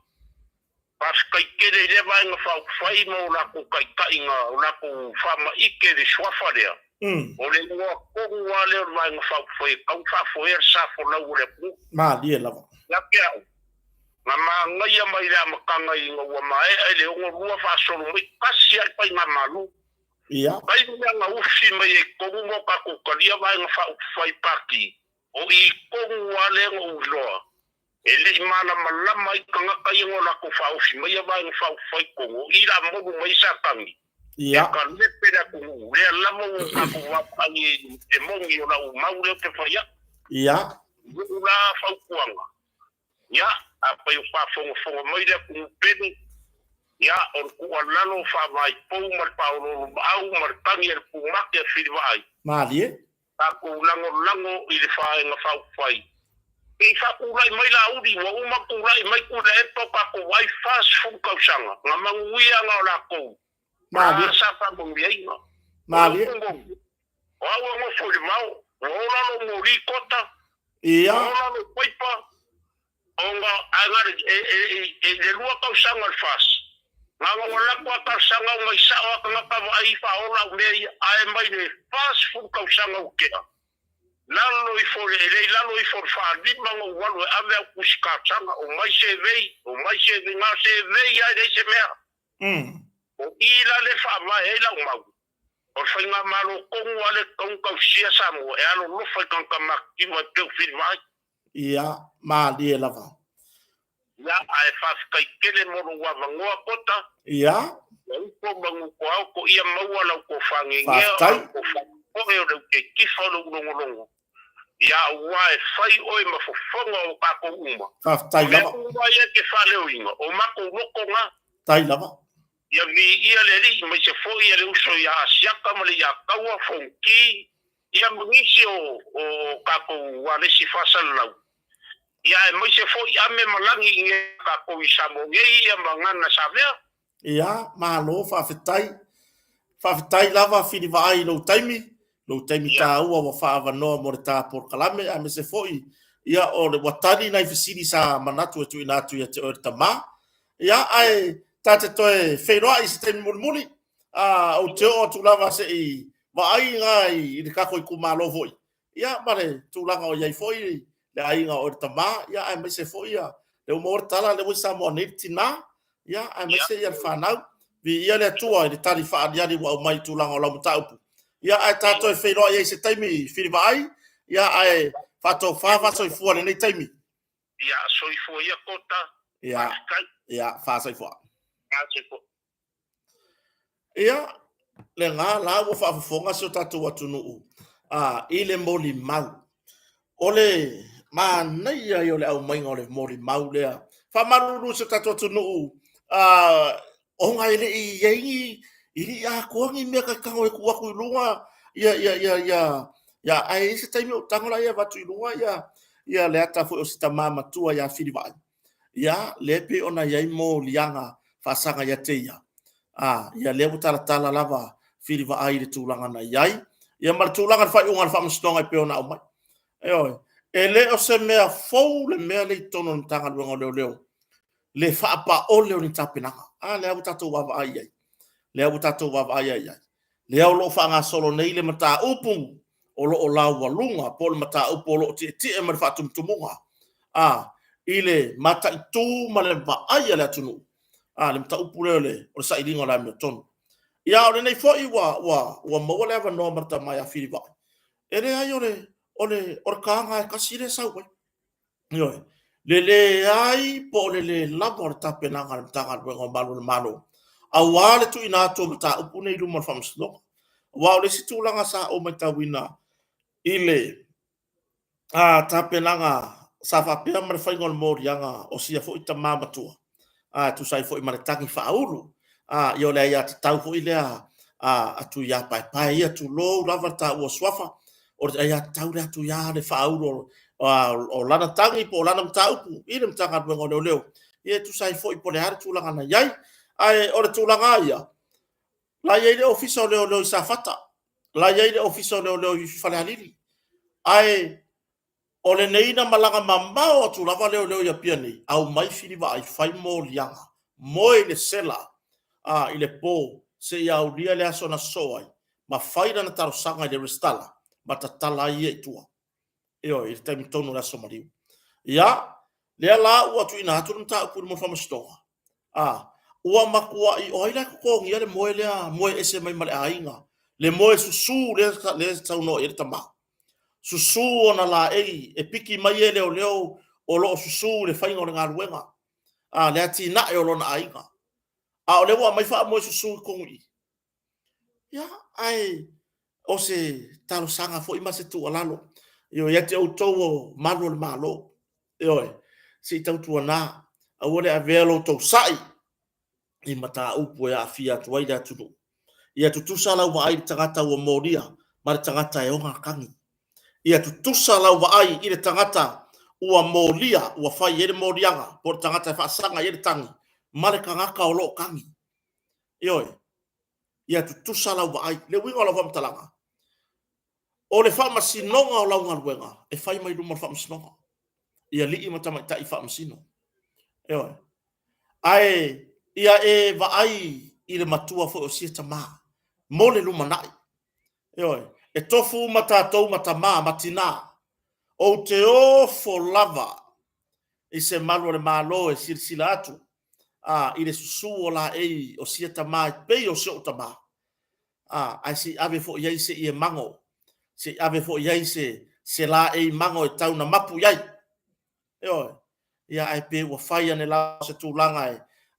Faafetai tele i lea Vaega Faaupufai ma o latou taitaiga, o latou faamaite i le suafa lea. O le igoa tonu lava lea o le Vaega Faaupufai e tatau ona faafoea le sa folau o le atunuu. Malie lava. Ia te au, Na manaia mai le amataga ina ua maea i le 62 faasolo mai tasi lava le faigamalo. Taimi lea na ufi mai ai tonu mo tatou talia Vaega Faaupufai Pati, o i tonu lava lea na ou iloa e le i malamalama ai tagata ia na o latou faaofi maia Vaega Faaupufai tonu, o i la molu mai ai Satani e kalepe le atunuu. Lea lava ua tatou vaavaai i le moni o lau mau lea ou te fai atu. I lou la fautuaga, Ia, afai o faafogafoga mai le atunuu pele, ia, o le tuualalo faavaipou ma le faaoloolomaau ma le tagi a le pumate a Filivaai. Malie. Tatou lagolago i le Vaega Faaupufai. Se i faatulai mai Laauli, ua uma tulai mai Tuilaepa o tatou vaai 40 tausaga, na manuia na o latou. Malie. A sa faamanuiaina. Malie. O le upu moni, o au e nofo i le vao, ua ola lou moli kota, ua ola lou paipa, ona ae na e, e, e, e, le lua tausaga o le FAS, na ona ua lako a talosaga o mai sao a tagata vaai faaola au mea ia, ae mai le 40 tausaga ua tea, lalo ifo e le i lalo ifo o le faalima na ou alu e ave au tusi talosaga, o mai survey, o mai survey, na o survey lava e leai se mea. O i la le faavae ai lau mau. O le faigamalo tonu lava lea e tatau ona tausia Samoa e alolofa i tagata matitiva e pei o Filivaai. Ia, malie lava. Ia, ae faafetai tele mo lou avanoa Kota. Ia. Ia ifo manutoao toia maua lau tofa gegea, o lau tofa popoe, o le ute tifa o lou logologo. Ia aua e fai oe ma fofoga o tatou uma. Faafetai lava. O mea uma ia e te faaleoina, o matou loto na. Faafetai lava. Ia viia le Alii, maise foi ia le uso ia Asiata ma le ia Taua, Fonoti, ia ma nisi o o tatou ualesi faasalalau, ia aemaise foi Ame ma Lagi i inei tatou i Samoa nei ia ma Gana Savea. Ia, malo faafetai. Faafetai lava Fili Vaai i lou taimi, lou taimi taua ua faaavanoa mo le ta polokalame aemaise foi ia o le ua tali nai fesili sa manatu e tuuina atu ia te oe le tama. Ia, ae ta te toe feiloai i se taimi mulimuli, a ou te oo atu lava se i vaai ga i le tatou itumalo foi, ia ma le tulaga o i ai foi le aiga o oe le tama, ia aemaise foi ia lea ua maua le tala lea ua i Samoa nei le tina, ia aemaise ia le fanau. Viia le Atua i le tali faaaliali ua aumai i tulaga o lau mataupu. Ia ae ta toe feiloai ai i se taimi Filivaai, ia ae faatofa faasoifua i lenei taimi. Ia soifua ia Kota. Ia. Faafetai. Ia, faasoifua. Faasoifua. Ia, lena la ua faafofoga si o tatou atunuu a, i le molimau. O le manaia ia o le aumaiga o le molimau lea. Faamalulu si o tatou atunuu a, ona e le i i ai ni, e le i atoa ni mea ta te tago e tuu atu i luga ia, ia, ia, ia, ia, ae i ai se taimi ou tago lea e avatu i luga ia, ia le ata foi o si tama matua ia Filivaai. Ia, lea e pei ona i ai moliaga faasaga ia te ia. A, ia lea ua talatala lava Filivaai i le tulaga na i ai, ia ma le tulaga i le faaiuga a le Faamasinoga e pei ona aumai. Ioe, e le o se mea fou le mea lea i totonu o le Matagaluega o Leoleo, le faapaole o ni tapenaga. A lea ua tatou vaavaai i ai, lea ua tatou vaavaai i ai, lea o lo o faagasolo nei le mataupu o lo o laualuga po o le mataupu o lo o tietie ma le faatumutumuga a i le mataitu ma le vaai a le atunuu a le mataupu lea o le o le sailiga o le amiotonu. Ia o lenei foi ua ua ua maua le avanoa ma le tama ia Filivaai. E leai o le o le o le taga e tasi lea e sau ai. Ioe, le leai po o le lē lava o le tapenaga a le Matagaluega o Malu o le Malo aua le tuuina atu o mataupu nei i luma o le Faamasinoga. Aua o le isi tulaga sa ou matauina i le tapenaga sa faapea ma le faiga o le moliaga o sia foi tama matua, a e tusa ai foi ma le tagi faaulu, a ia o le aiatatau foi lea a Tuiapaepae ia, tulou lava le taua o suafa, o le aiatatau lea a Tuia le faaulu o lana tagi po o lana mataupu i le Matagaluega o Leoleo, ia e tusa ai foi po o le a le tulaga na i ai. Ae o le tulaga lava ia, la e i ai le Ofisa o Leoleo i Safata, la e i ai le Ofisa o Leoleo i Falealili, ae O lenei na malaga mamao atu lava leoleo i Apia nei, aumai Filivaai fai moliaga, moe i le sela a i le po seia aulia le aso na sosoo ai ma fai lana talosaga i le resitala ma tatala ai ia i tua. Ioe, i le taimi tonu o le aso maliu. Ia, lea la ua tuuina atu le mataupu i le Faamasinoga, a ua matuai, o ai la e totogia le moe lea, moe ese mai ma le aiga, le moe susu lea, lea e saunoa i ai le tama. Susu ona laei e piki mai e leoleo o lo o susu i le faiga o le galuega, a, le atinae o lona aiga. A o lea ua aumai faamoe susu i totonu i i. Ia, ae o se talosaga foi ma se tuualalo, ioe, ia te outou o malu o le Malo, ioe, se i tautuana, aua le avea lo outou sai i mataupu e aafia atu ai le atunuu. Ia tutusa lau vaai i le tagata ua molia ma le tagata e ona tagi. Ia tutusa lau vaai i le tagata ua molia, ua fai i ai le moliaga, po o le tagata e faasaga i ai le tagi, ma le tagata o lo o tagi. Ioe, ia tutusa lau vaai. Le uiga o lau faamatalaga, o le faamasinoga o lau galuega e fai mai luma o le faamasinoga i alii ma tamaitai faamasino. Ioe. Ae ia e vaai i le matua foi o sia tama mo le lumanai. Ioe. E tofu uma tatou ma tama ma tina. Ou te ofo lava i se malu o le Malo e silasila atu a, i le susu o laei o sia tama e pei o si ou tama. A, ae se i ave foi i ai se ie mago, se i ave foi i ai se, se laei mago e tau na mapu i ai. Ioe. Ia ae pe ua fai ane lava se tulaga e,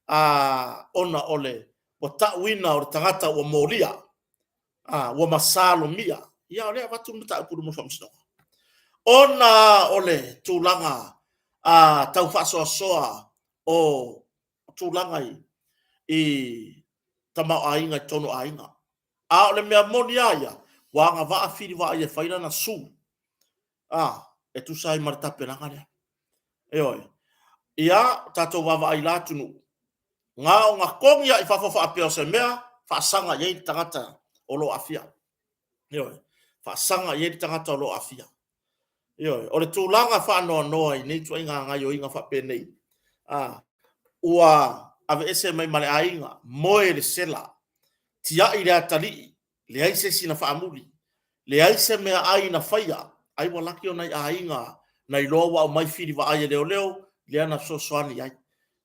a, ona o le ua ta'uina o le tagata ua molia, a, ua masalomia. Ia o lea e avatu le mataupu i luma o le Faamasinoga. Ona o le tulaga a, tau faasoasoa o tulaga i, i tamaoaiga i totonu o aiga. A o le mea moni lava ia, ua agavaa Filivaai e fai lana sue, a, e tusa ai ma le tapenaga lea. Ioe. Ia, tatou vaavaai i la atunuu, na ona togi lava i fafo faapea o se mea, faasaga i ai le tagata o lo o aafia. Ioe, faasaga i ai le tagata o lo o aafia. Ioe, o le tulaga faanoanoa i nei ituaiga gaoioiga faapenei, a, ua aveese mai ma le aiga, moe i le sela, tiai le atalii, leai se isi na faamuli, leai se meaai na faia, ai ua laki o nai aiga na iloa ua aumai fili vaai e leoleo, lea na fesoasoani i ai.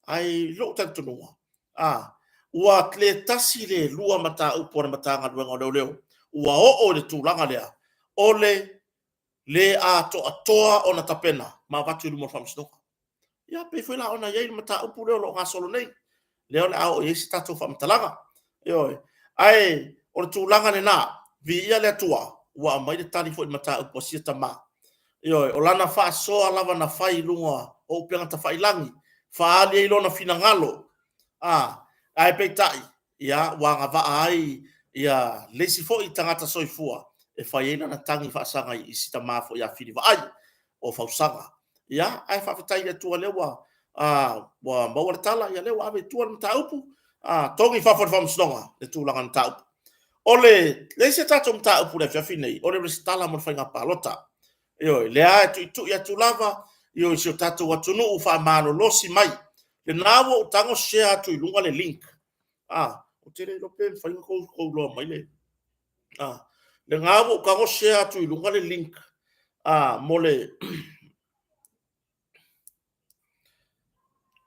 Ae i lou talitonuga, a, ua le tasi le lua mataupu a le Matagaluega o Leoleo ua oo i le tulaga lea o le le atoatoa ona tapena ma avatu i luma o le Faamasinoga. Ia pei foi la ona i ai le mataupu lea o lo o gasolo nei, lea o le a oo i ai se tatou faamatalaga. Ioe. Ae o le tulaga lena, viia le Atua ua aumai le tali foi i le mataupu a sia tama. Ioe, o lana faasoa lava na fai i luga o upega tafailagi, faaali ai lona finagalo, a, ae peitai, ia, ua agavaa ai ia le isi foi tagata soifua e fai ai lana tagi faasaga i si tama foi ia Filivaai o Fausaga. Ia, ae faafetai i le Atua o lea ua, ua maua le tala, ia lea ua ave i tua le mataupu, a, togi i fafo e le Faamasinoga le tulaga o le mataupu. O le le isi a tatou mataupu i le afiafi lenei, o le resitala mo le faiga palota. Ioe, lea e tuitui atu lava i si o tatou atunuu faamalolosi mai. Lena ua ou tago share atu i luga le link. Ah, ou te le iloa pe mafai ona outou iloa mai le... Ah, lena ua ou tago share atu i luga le link ah, mo le...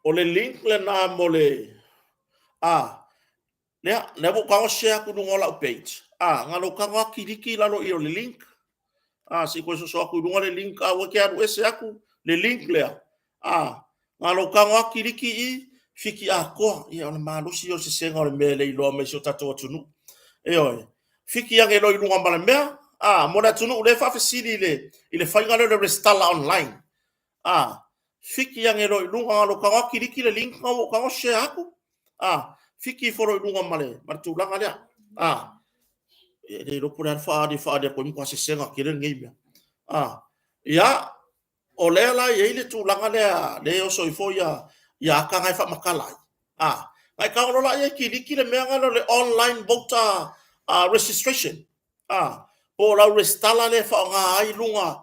O le link lena mo le... Ah, lea, lea ua ou tago share atu i luga o lau page. Ah, na lou tago lava kiliki i lalo i o le link. Ah, se i toe soso atu i luga le link, aua e te alu ese atu le link lea. Ah, na lou tago lava kiliki i fiki atoa. Ia, o le malosi ia o le sesega o le mea e le iloa mai si o tatou atunuu. Ioe. Fiki ane loa i luga ma le mea. Ah, mo le atunuu lea e faafesili i le, i le faiga lea o le resitala online. Ah, fiki ane loa i luga, na lou tago lava kiliki le link na ua ou tago share atu. Ah, fiki ifo loa i luga ma le, ma le tulaga lea. Ah, e le iloa po o le a le faaali e faaali atu ai matua sesega tele lenei mea. Ah, ia, o lea la e i ai le tulaga lea, lea e oso ifo ia, ia ata na e faamatala ai. Ah, na e tago loa laia e kiliki le mea lea o le online voter registration. Ah, po o lau resitala lea e faaaoga ai luga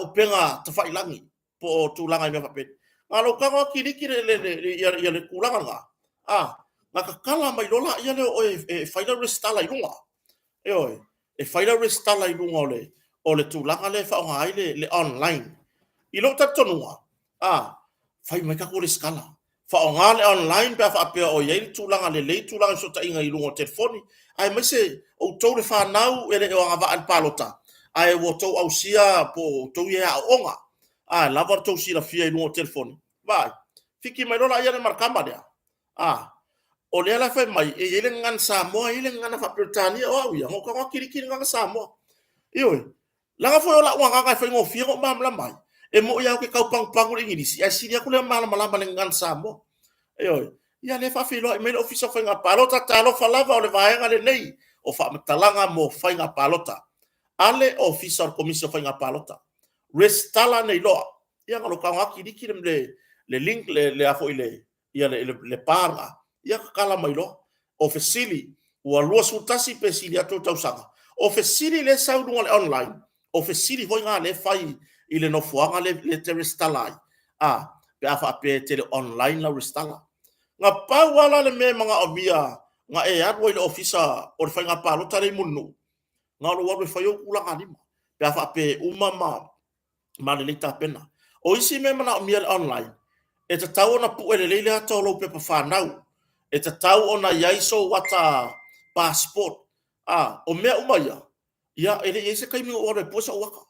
upega tafailagi po o tulaga i mea faapena. Na lou tago lava kiliki le, le, le, ia, ia le tulaga lena, ah, na tatala mai loa laia lea o oe e fai lau resitala i luga. Ioe, e fai lau resitala i luga o le, o le tulaga lea e faaaoga ai le, le online. I lou talitonuga, a, fai mai tatou resitala. Faaaoga le online pe a faapea o i ai le tulaga lelei, tulaga i fesootaiga i luga o telefoni, aemaise outou le fanau e le o agavaa i le palota, ae ua outou ausia po o outou i aoaoga, a, lava lo outou silafia i luga o telefoni. Vaai, fiki mai loa laia lea ma le tama lea, a, o lea la e fai mai, e i ai le gagana Samoa, e i ai le gagana faa-Peretania, o au ia, na ou tago lava kiliki le gagana Samoa. Ioe, Leaga foi o lau agaga e faigofie ona ou malamalama ai. E moni lava ou te tau pagupagu i le Igilisi, ae sili atu le malamalama i le gagana Samoa. Ioe. Ia lea e faafeiloai mai le Ofisa o Faiga Palota, talofa lava o le vaega lenei o faamatalaga mo faiga palota a le Ofisa o le Komisi o Faiga Palota. Resitala nei loa. Ia na lou tago lava kiliki le, le link le, le a foi le, ia le, le, le pa lena, ia tatala mai loa. O fesili, ua 21 pe sili atu tausaga. O fesili lea e sau i luga o le online, o fesili foi na lea e fai i le nofoaga lea e te resitala ai, a, pe a faapea e te le online lau resitala. Na pau lava la le mea e manaomia na e alu ai i le ofisa o le faiga palota lea i Mulinuu, na o lou alu e fai ou tulagalima, pe a faapea e uma ma ma lelei tapena. O isi mea e manaomia i le online, e tatau ona pue lelei le ata o lou pepa fanau, e tatau ona i ai sou ata passport. A, o mea uma ia, ia, e le i i ai se taimi na ou alu ai e pue sou ata.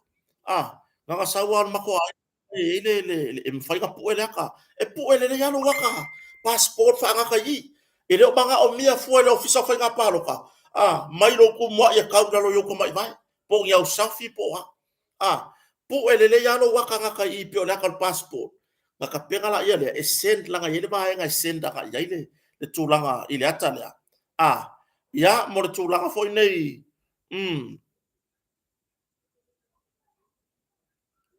A, na ona sau lava o le matou aiga e i ai le, le, le, e mafai ona pue le ata. E pue lelei lava lou ata passport faagata i i. E le o manaomia fua e le Ofisa o Faiga Palota, a, mai lou tumuai e tau i lalo i ou tamaivae, po o ni au safi po o a. A, pue lelei lava lou ata gata i i pei o le ata o le passport, ona tapena laia lea e send, leaga e i ai le vaega e send agai i ai le, le tulaga i le ata lea. A, ia, mo le tulaga foi nei,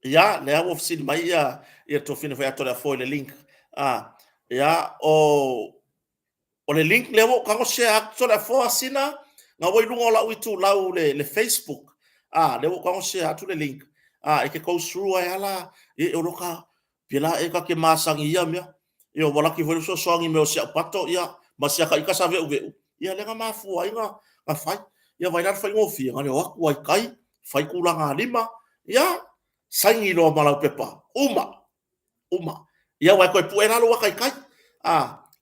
Ia, lea ua fesili mai ia, ia Tofina Faiatoleafoe i le link. A, ia, o, o le link lea ua ou tago share atu Toleafoa Sina, na ua i luga o lau itulau le, le Facebook. A, lea ua ou tago share atu le link. A, e te go through ai ala, e, o loka, pela e ka te masani ia mea. Ia, ua laki foi le fesoasoani mai o si au pato, ia, ma si ata ita sa ve'uve'u, ia, lea na mafua ai na, na fai. Ia, vaai la le faigofie, na le o atu ai kai, fai tulaga lima, ia, saini loa ma lau pepa, uma, uma. Ia, aua e toe pue la lou ata i tai. A,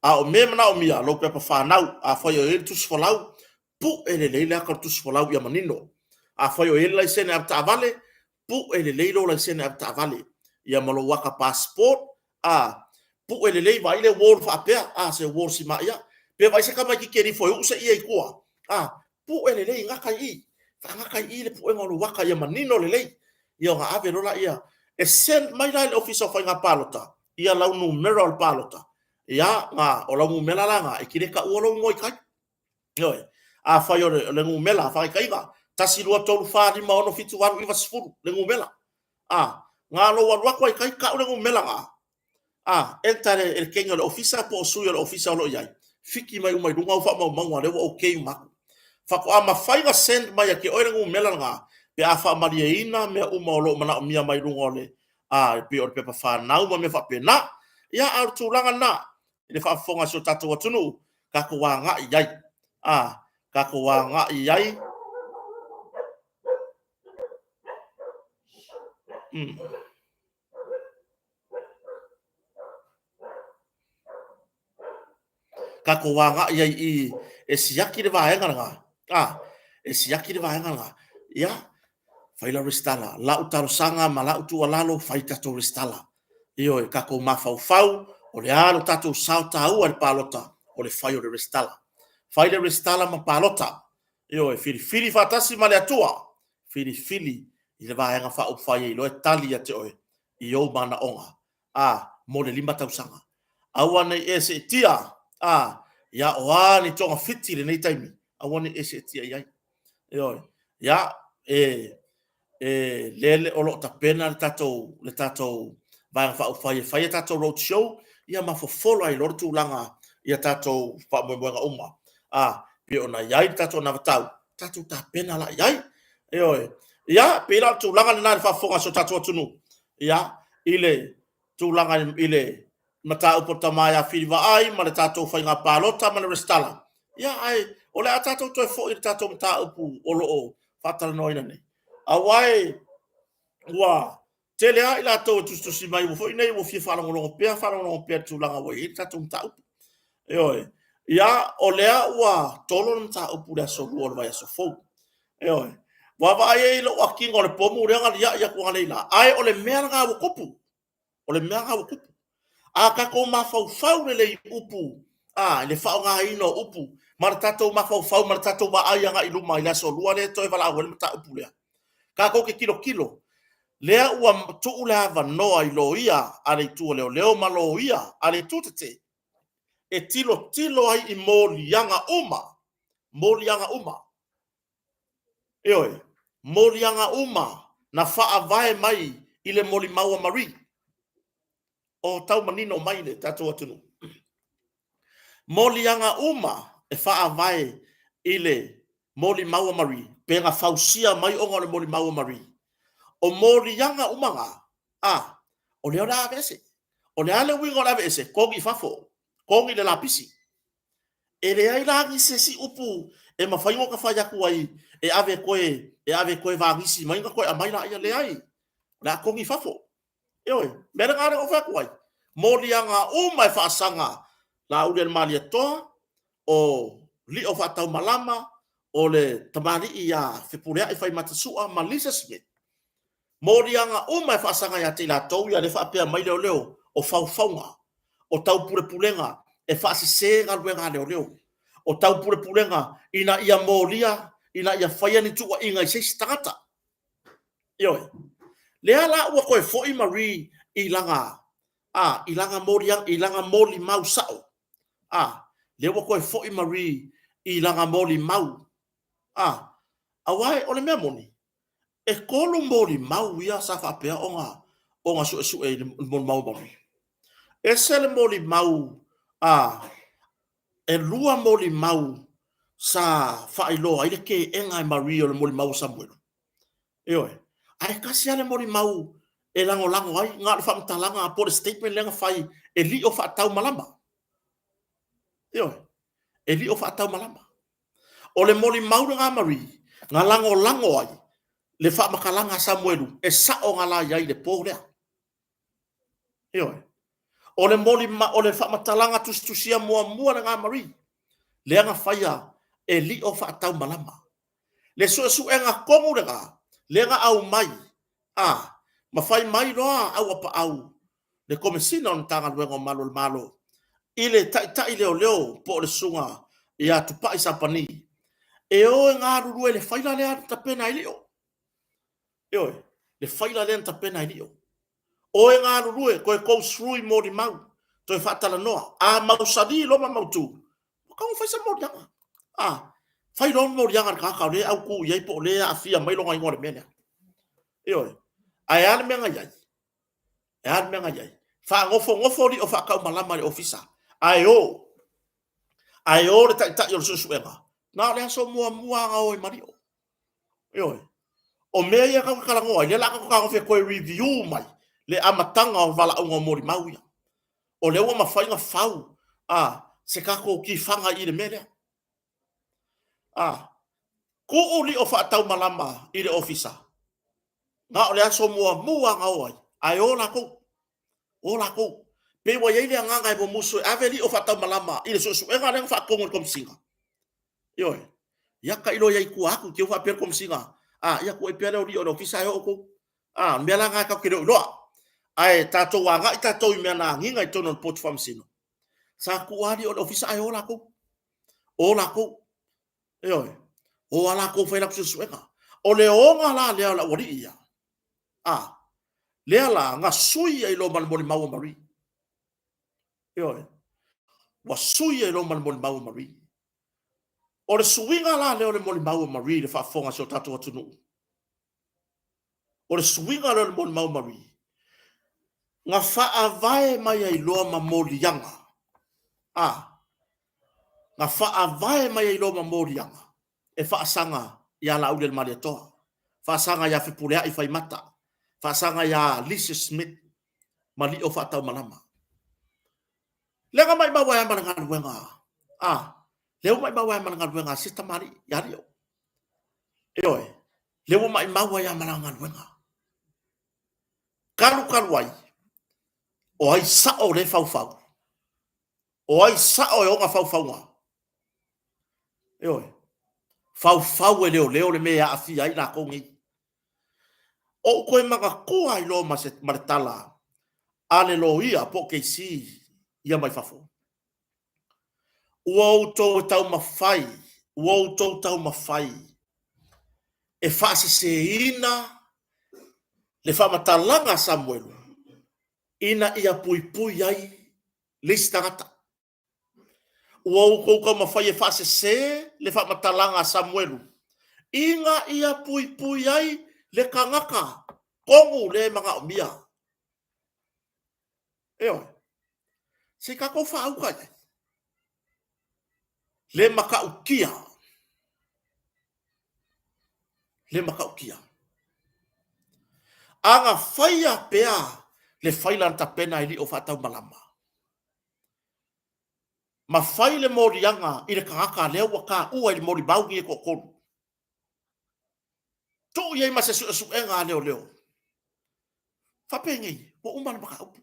a o mea e manaomia, lou pepa fanau, afai o i ai le tusi folau, pue lelei le ata o le tusi folau ia manino. Afai o i ai le laisene avetaavale, pue lelei lou laisene avetaavale, ia ma lou ata passport, a, pue lelei, vaai le wall faapea, a, se wall simaia, pe vaai se tamaititi e alu ifo e uu se ie i tua, a, pue lelei, gata i i, faagata i i le puega o lou ata ia manino lelei, ia ona ave loa laia, e send mai la i le Ofisa o Faiga Palota ia lau numera o le palota, ia, na, o lau numera la na, e te le taua lou igoa i tai. Ioe. Afai o le, o le numera, faataitaiga, 1, 2, 3, 4, 5, 6, 7, 8, 9, 10, le numera. A, na lou alu atu ai tai, tau le numera na. A, enter le, le kegi o le ofisa po o sui o le ofisa o lo o i ai. Fiki mai uma i luga au faamaumauga, lea ua okay uma atu. Faatoa mafai na send mai ia te oe le numera lena, pe a faamalieina mea uma o lo o manaomia mai luga o le, a, e pei o le pepa fanau ma mea faapena. Ia, a o le tulaga lena, i le faafofoga a si o tatou atunuu, tatou agai i ai. A, tatou agai i ai. Tatou agai ai i e siaki le vaega lena. A, e siaki le vaega lena. Ia, fai lau resitala. Lau talosaga ma lau tuualalo, fai tatou resitala. Ioe, tatou mafaufau, o le a lo tatou sao taua i le palota, o le fai o le resitala. Fai le resitala ma palota. Ioe, filifili faatasi ma le Atua. Filifili i le Vaega Faaupufai e iloa e tali ia te oe i ou manaoga, a, mo le 5 tausaga. Aua ne i e seetia, a, ia o a ni togafiti i lenei taimi, aua ne i e seetia i ai. Ioe, ia, e, e lele o lo o tapena le tatou, le tatou Vaega Faaupufai e fai a tatou road show, ia ma fofola ai loa le tulaga i a tatou faamoemoega uma. A, pei ona i ai le tatou anavatau, tatou tapena la i ai. Ioe. Ia, pei la o le tulaga lena i le faafofoga a si o tatou atunuu. Ia, i le tulaga i le mataupu o le tama ia Fili Vaai ma le tatou faiga palota ma le resitala. Ia, ae o le a tatou toe foi i le tatou mataupu o lo o faatalanoaina nei. Aua e ua Tele lava i latou e tusitusi mai ua foi nei ua fia faalogologo pea, faalogologo pea i le tulaga ua i ai le tatou mataupu. Ioe. Ia, o lea ua tolo le mataupu i le aso Lua o le vaiaso fou. Ioe. Ua vaai ai i lou atiga o le pomu lea na liai atu analeila, ae o le mea lena ua tupu. O le mea lena ua tupu. A tatou mafaufau lelei i upu, a, i le faaaogaina o upu, ma le tatou mafaufau ma le tatou vaai agai i luma i le aso Lua lea e toe valaau ai le mataupu lea. Tatou te tilotilo, lea ua tuu le avanoa i loia a le itu o leoleo ma loia a le itu tetee e tilotilo ai i moliaga uma, moliaga uma. Ioe, moliaga uma na faavae mai i le molimau a Marie. O tau manino mai le tatou atunuu. Moliaga uma e faavae i le molimau a Marie, pe na fausia mai ona o le molimau a Marie. O moliaga uma na, a, o lea o le a aveese. O le a le uiga o le aveese? Togi i fafo, togi i le lapisi. E leai la ni se isi upu e mafai ona ta fai atu ai e ave toe, e ave toe vanisi mai ona toe aumai laia. Leai, o le a togi i fafo. Ioe, mea lena lea na ou fai atu ai, moliaga uma e faasaga Laauli a le Malietoa, o Lio Faataumalama, o le tamalii ia Fepuleai Faimatasua ma Lisa Smith, moliaga uma e faasaga ia te i latou ia lea faapea mai leoleo o faufauga, o taupulepulega e faasese galuega a leoleo, o taupulepulega ina ia molia, ina ia faia ni tuuaiga i se isi tagata. Ioe. Lea la ua toe foi Marie i lana, a, i lana molia, i lana molimau sao. A, lea ua toe foi Marie i lana molimau. A, aua o le mea moni, e 3 molimau ia sa faapea ona ona suesue i le molimau a Marie. Ese le molimau a, e 2 molimau sa faailoa ai le keega e Marie o le molimau a Samuelu. Ioe. Ae tasi lava le molimau e lagolago ai, na o le faamatalaga po o le statement lea na fai e lio faataumalama. Ioe. E lio faataumalama. O le molimau lena a Marie, na lagolago ai le faamatalaga a Samuelu e sao na la i ai i le po lea. Ioe. O le molima, o le faamatalaga tusitusia muamua lena a Marie, lea na faia e lio faataumalama. Le suesuega tonu lena, lea na aumai, a, ma fai mai loa Auapaau, le Komesina o le Matagaluega o Malu o le Malo, i le taitai leoleo po o le susuga ia Tupai Sapani, e o e galulue i le faila lea na tapena e Lio. Ioe, le faila lea na tapena e Lio. O e galulue, toe go through i molimau, toe faatalanoa. A mausali loa ma mautu, ua tatau ona fai se moliaga. A, fai loa le moliaga a le tagata o lea e autu i ai po o lea e aafia mai lona igoa i le mea lea. Ioe. Ae a le mea na i ai? E a le mea na i ai? Faanofonofo lio faataumalama i le ofisa, ae o, ae o le taitai o le suesuega, na o le aso muamua na o ai ma lio. Ioe. O mea ia tatou te talanoa ai, lea o le a tatou tagofi e toe review mai le amataga o valaauga o molimau ia. O lea ua mafai ona fau a se tatou tifaga i le mea lea. A tuu lio faataumalama i le ofisa, na o le aso muamua na o ai, ae o latou. O latou. Pei ua i ai le agaga e mumusu e ave lio faataumalama i le suesuega lea na faatonu e le Komesina. Ioe. Ia tailo i ai i tua atu, te i ua faapea le Komesina, a, ia tuu ai pea lea o lio i le ofisa ae o outou. A, o le mea la lena tatou te le o iloa. Ae tatou agai tatou i mea na agiga i totonu o le Potu Faamasino. Sa tuu lava lio i le ofisa ae o latou. O latou. Ioe. O lava latou fai latou suesuega. O le oga la lea o le aualii ia, a, lea la na sui ai loa ma le molimau a Marie. Ioe. Ua sui ai loa ma le molimau a Marie. O le suiga la lea o le molimau a Marie i le faafofoga a si o tatou atunuu, o le suiga lea o le molimau a Marie, na faavae mai ai loa ma moliaga, a, na faavae mai ai loa ma moliaga e faasaga ia Laaulialemalietoa, faasaga ia Fepuleai Faimata, faasaga ia Lisa Smith ma Lio Faataumalama. Lea na maimau ai ma le galuega, a, lea ua maimau ai ma le galuega a se tamalii ia Lio. Ioe, lea ua maimau ai ma lana galuega. Talu talu ai, o ai sao lea e faufau? O ai sao e ona faufauga? Ioe, faufau e leoleo le mea e aafia ai latou nei. Ou toe manatua ai loa ma, se, ma le tala a le loia po o KC ia mai fafo. Ua outou e taumafai, ua outou taumafai e faaseseina le faamatalaga a Samuelu ina ia puipui ai le isi tagata. Ua outou taumafai e faasese le faamatalaga a Samuelu ina ia puipui ai le tagata tonu lea e manaomia. Ioe. Se i tatou faauta i ai. Le matautia. Le matautia. A na faia pea le faila na tapena e lio faataumalama, ma fai le moliaga i le tagata lea ua taua i le molimau nei e toatolu, tuu i ai ma se suesuega a leoleo, faapenei, ua uma le mataupu.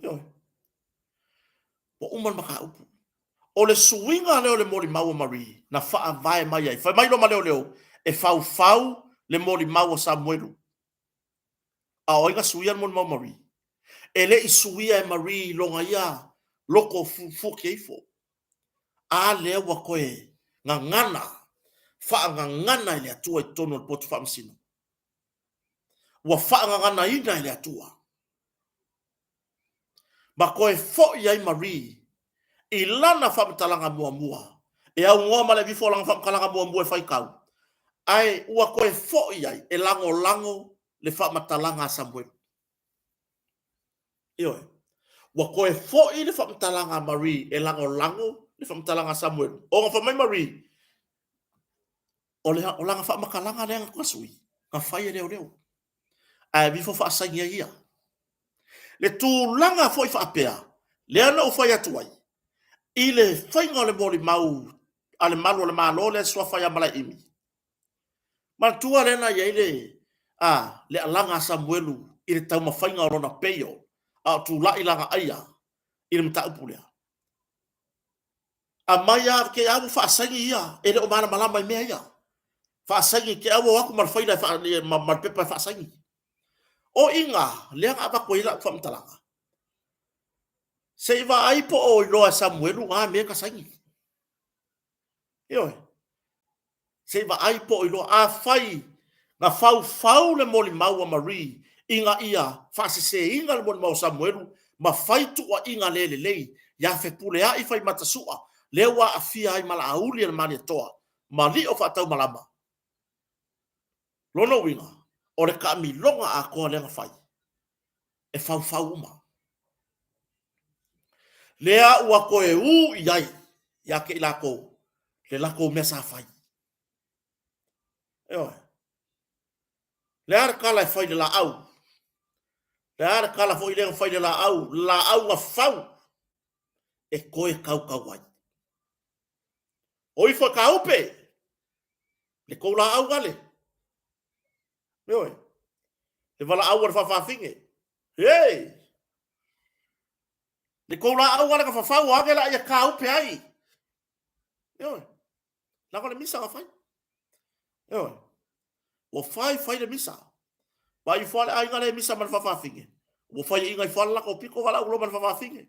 Ioe. Ua uma le mataupu. O le suiga lea o le molimau a Marie na faavae mai ai. Fai mai loa ma leoleo, e faufau le molimau a Samuelu. A o ai na suia le molimau a Marie? E le i suia e Marie i lona ia loto fuatia ifo. A lea ua toe gagana, faagagana e le Atua i totonu o le potu faamasino. Ua faagaganaina e le Atua. Ma toe foi ai Marie i lana faamatalaga muamua, e aunoa ma le avifo o lana faamatalaga muamua e faitau, ae ua toe foi ai e lagolago le faamatalaga a Samuelu. Ioe. Ua toe foi le faamatalaga a Marie e lagolago le faamatalaga a Samuelu. Ona fai mai Marie, o, le, o lana faamatalaga lea na sui, na fai e leoleo. Ae avifo faasaini ai ia. Le tulaga foi faapea, lea na ou fai atu ai, i le faiga o le molimau a le malu o le Malo lea suafa ia Malaeimi, manatua lea na i ai le, a, le alaga a Samuelu i le taumafaiga o lona peio, a o tulai lana aia i le mataupu lea. Aumai a ke au faasaini ia, e le o malamalama i mea ia. Faasaini ke au o atu ma le faila e ma, ma le pepa e faasaini. O iga, lea na avatu ai lau faamatalaga. Se i vaai po o iloa e Samuelu na mea na saini. Ioe. Se i vaai po o iloa. Afai na faufau le molimau a Marie ina ia faaseseina le molimau a Samuelu ma fai tuuaiga le lelei ia Fepuleai Faimatasoa lea ua aafia ai ma Laauli a le Malietoa ma Lio Faataumalama. Lona uiga, o le taamiloga atoa lea na fai, e faufau uma. Lea ua toe ū i ai ia te i latou le latou mea sa fai. Ioe. Le a le tala e fai i le laau? Le a le tala foi lea na fai i le laau? Le laau na fau e toe tautau ai. O ifo e kaupe le tou laau gale. Ioe. Le valaau a le faafafine. Hey! Le tou laau gale na fafau o age la ia kaupe ai. Ioe. Lava le misa na fai. Ioe. Ua fai fai le misa. Vai ifo le aiga le misa ma le faafafine. Ua fai inga ifo le latou pito valaau lo ma le faafafine.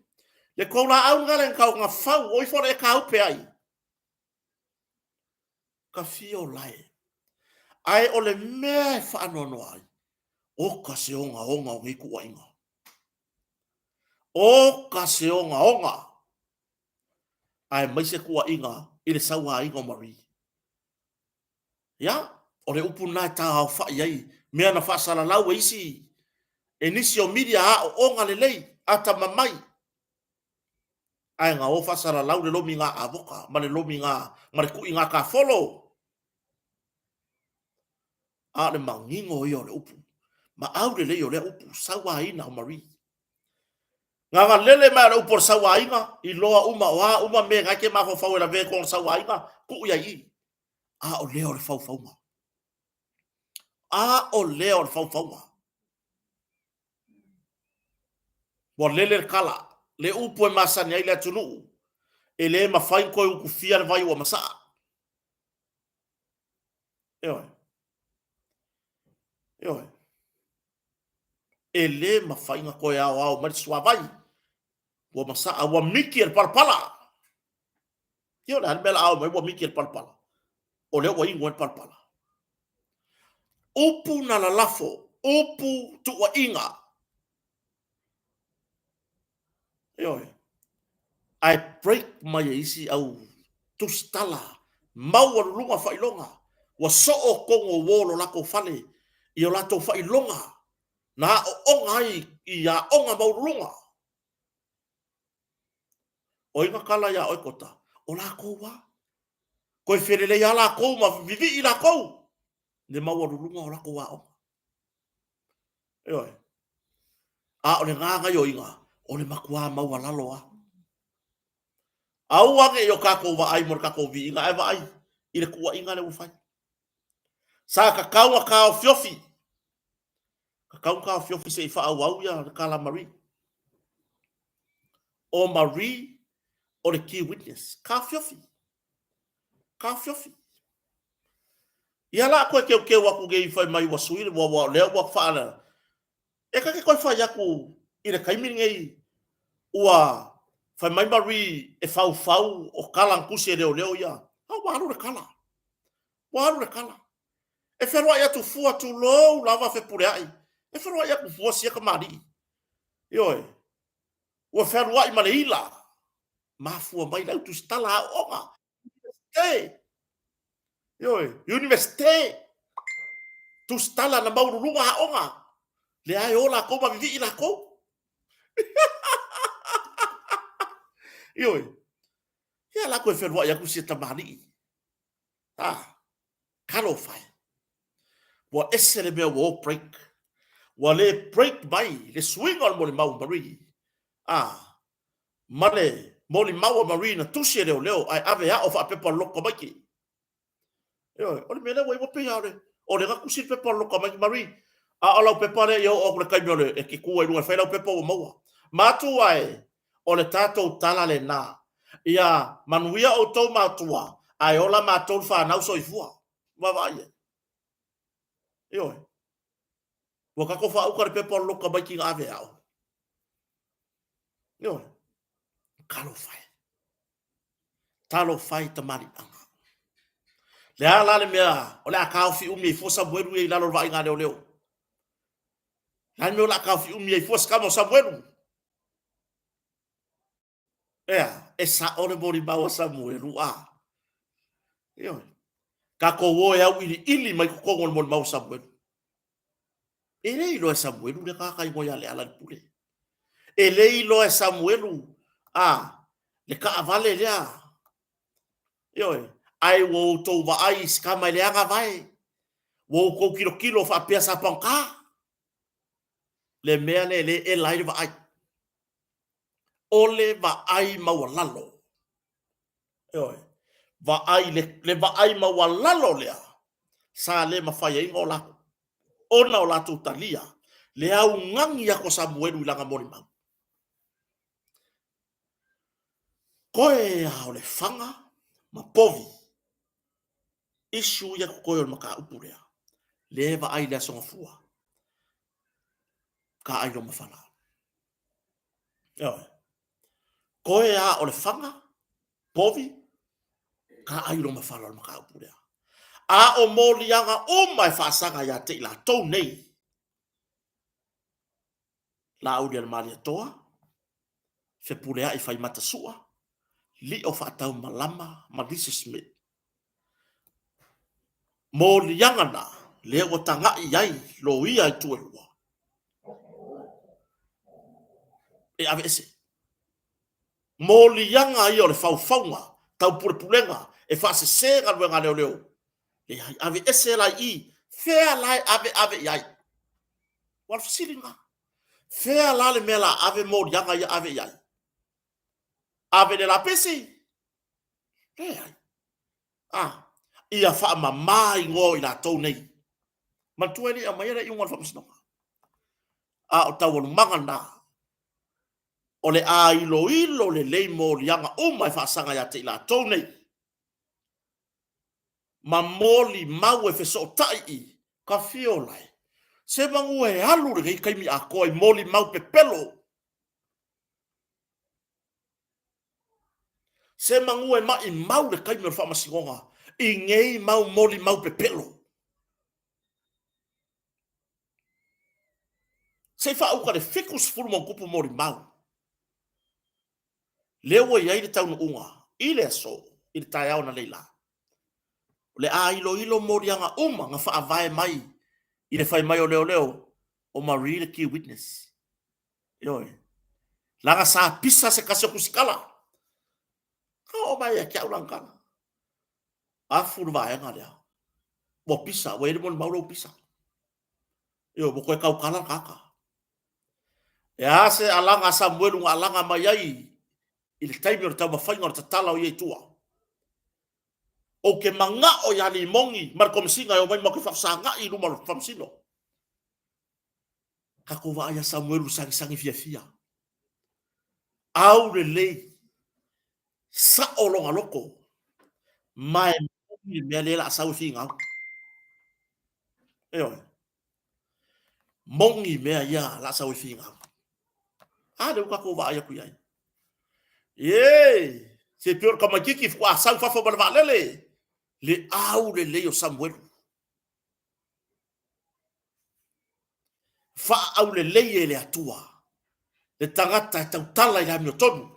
Le tou laau gale na kau na fau o ifo le kaupe ai. Ka fia lae. Ae o le mea e faanoanoa ai, oka se ogaoga o nei tuuaiga. Oka se ogaoga! Aemaise tuuaiga i le sauaina o Marie. Ia, o le upu lena e taaofai ai mea na faasalalau e isi, e nisi o media aooga lelei, atamamai, ae na o faasalalau le lomi gā avoka ma le lomi gā, ma le kuʻi gā kafolo. A o le manino ia o le upu, maau lelei o lea upu, sauaina o Marie. Gaga lele mai o le upu o le sauaina, iloa uma o a uma mea na e te mafaufau e lavea i totonu o le sauaina, tuu i ai i. A o lea o le faufauga. A o lea o le faufauga. Ua lele le kala, le upu e masani ai le atunuu, e le mafai ona toe utufia le vai ua masaa. Ioe. Ioe. E le mafai ona toe aoao mai le suavai. Ua masaa, ua miki e le palapala. Ia o le a le mea la ao mai ua miki e le palapala. O lea ua inu ai le palapala. Upu na lalafo, upu tuuaiga. Ioe. Ae break mai e isi au tusitala maualuluga faailoga ua soo tonu o uo lo latou fale i o latou faailoga na aooga ai i aoga maualuluga. O ai na kala iā oe Kota? O lakou a. Toe felelei a lakou ma vivii lakou le maualuluga o lakou aoga. Ioe. A o le gagaioiga, o le matuā maualalo a. Aua ne i o tatou vaai mo le tatou viiga, ae vaai i le tuuaiga lea ua fai. Sa tatau ona taofiofi, tatau ona taofiofi se i faaauau ia le tala Marie. O Marie, O le key witness. Taofiofi. Taofiofi. Ia la koe keukeu aku nei fai mai ua sui ua ua lea ua whaala. E kake koe whai aku i le kaimi nei ua fai mai Marie e faufau o kala nkusi e leo leo ia. A ua alu le kala. Ua alu le kala. E feloai atu fua tulou lava Fepuleai. E feloai atu fua sia kamali'i. Ioe. Ua fealuai ma le ila. Mafua mai lau tusitala aoaoga. Universite. Ioe. Universite. Tusitala na maualuluga aoga. Lea e o lakou ma vivii lakou. Ioe. Ia la koe fealuai atu sia tamalii. Ah, talofa e. Ua ese le mea ua o break. Ua le break mai le suiga o le molimau Marie. Ah, ma le molimau a Marie na tusi e leoleo ae ave ao faapepa loloto tamaiti. Ioe, o le mea lea ua i ai ua pei lava o le, o lea na tusi le pepa loloto tamaiti Marie. A o lau pepa lea ia oo atu i le taimi o le e te tu ai i luga e fai lau pepa ua maua. Matua e, O le tatou tala lena. Ia manuia outou matua, ae ola matou le fanau soifua. Vaavaai ai. Ioe. Ua tatou faauka le pepa o le loto tamaiti na ave e ao. Ioe. Talofa e. Talofa e i tamaliiaga. Le a la le mea o le a taofi umi ai fua Samuelu ia i lalo o le vaaiga a leoleo? Le a le mea o le a taofi umi ai fua se tama o Samuelu? Ea, e sa'o le molimau a Samuelu, a. Ioe. Tatou o e auiliili mai totonu o le molimau a Samuelu. E le iloa e Samuelu le tagata igoa ia Lealailepule. E le iloa e Samuelu, a, le taavale lea. Ioe. Ae ua outou vaai i se tama e leaga vae. Ua outou tilotilo faapea sa pagota. Le mea lea e le ela ai le vaai. O le vaai maualalo. Ioe. Vaai, le, le vaai maualalo lea sa le mafai ai ona ona o latou talia le augani atu a Samuelu i lana molimau. Koe a o Lefaga ma povi issue ia totoe o le mataupu lea, lea e vaai i le Aso Gafua, ka ai loma fala. Ioe. Koe a o Lefaga, povi, ka ai loma fala o le mataupu lea. A o moliaga uma e faasaga ia te i latou nei, Laaulialemalietoa, Fepuleai Faimata Sua, Lio Faataumalama ma Lisa Smith. Moliaga na lea ua taga'i i ai loia i itu e lua e aveese. Moliaga ia o le faufauga tau pulepulega e faasese galuega a leoleo. Leai, aveese la i i, fea la e aveave i ai? Ua o le fesili lena. Fea la le mea la ave moliaga ia ave i ai? Ave i le lapisi? Leai. Ah, ia faamama igoa o i latou nei. Manatua e le i aumaia le iuga o le faamasinoga. A o taualumaga lena, o le a iloilo lelei moliaga uma e faasaga ia te i latou nei. Ma molimau e fesootai i ka fiolae. Se manu e alu lenei taimi atoa i molimau pepelo. Se manu e maimau le taimi o le faamasinoga i nei mau molimau pepelo. Se i faauka le 70 ma molimau. Lea ua i ai le taunuuga i le aso, i le taeao analeila la. O le a iloilo moliaga uma na faavae mai i le fai mai o leoleo o Marie le key witness. Ioe. Leaga sa pisa se tasi o tusitala. Ka oo mai ia te au lana tala. Afu le vaega lea. Ua pisa, ua i ai le molimau lea ua pisa. Ioe, ua toe tautala le tagata. E a se alaga a Samuelu na alaga mai ai i le taimi o le taumafaiga o le tatala o ia i tua? Ou te manao ia Limoni ma le Komesina e omai matou te faafesagai i luma o le Faamasino. Tatou vaai ia Samuelu sagisagi fiafia. Aulelei. Sa'o lona loto, ma e moni le mea lea o le a sau e finau. Ioe. Moni mea ia o le a sau e finau. A lea ua tatou vaai atu i ai. Ie! Se pei o le tamaitiiti faatoa sau i fafo ma le vaalele, le aulelei o Samuelu. Faaaulelei e le Atua le tagata e tautala i le amiotonu.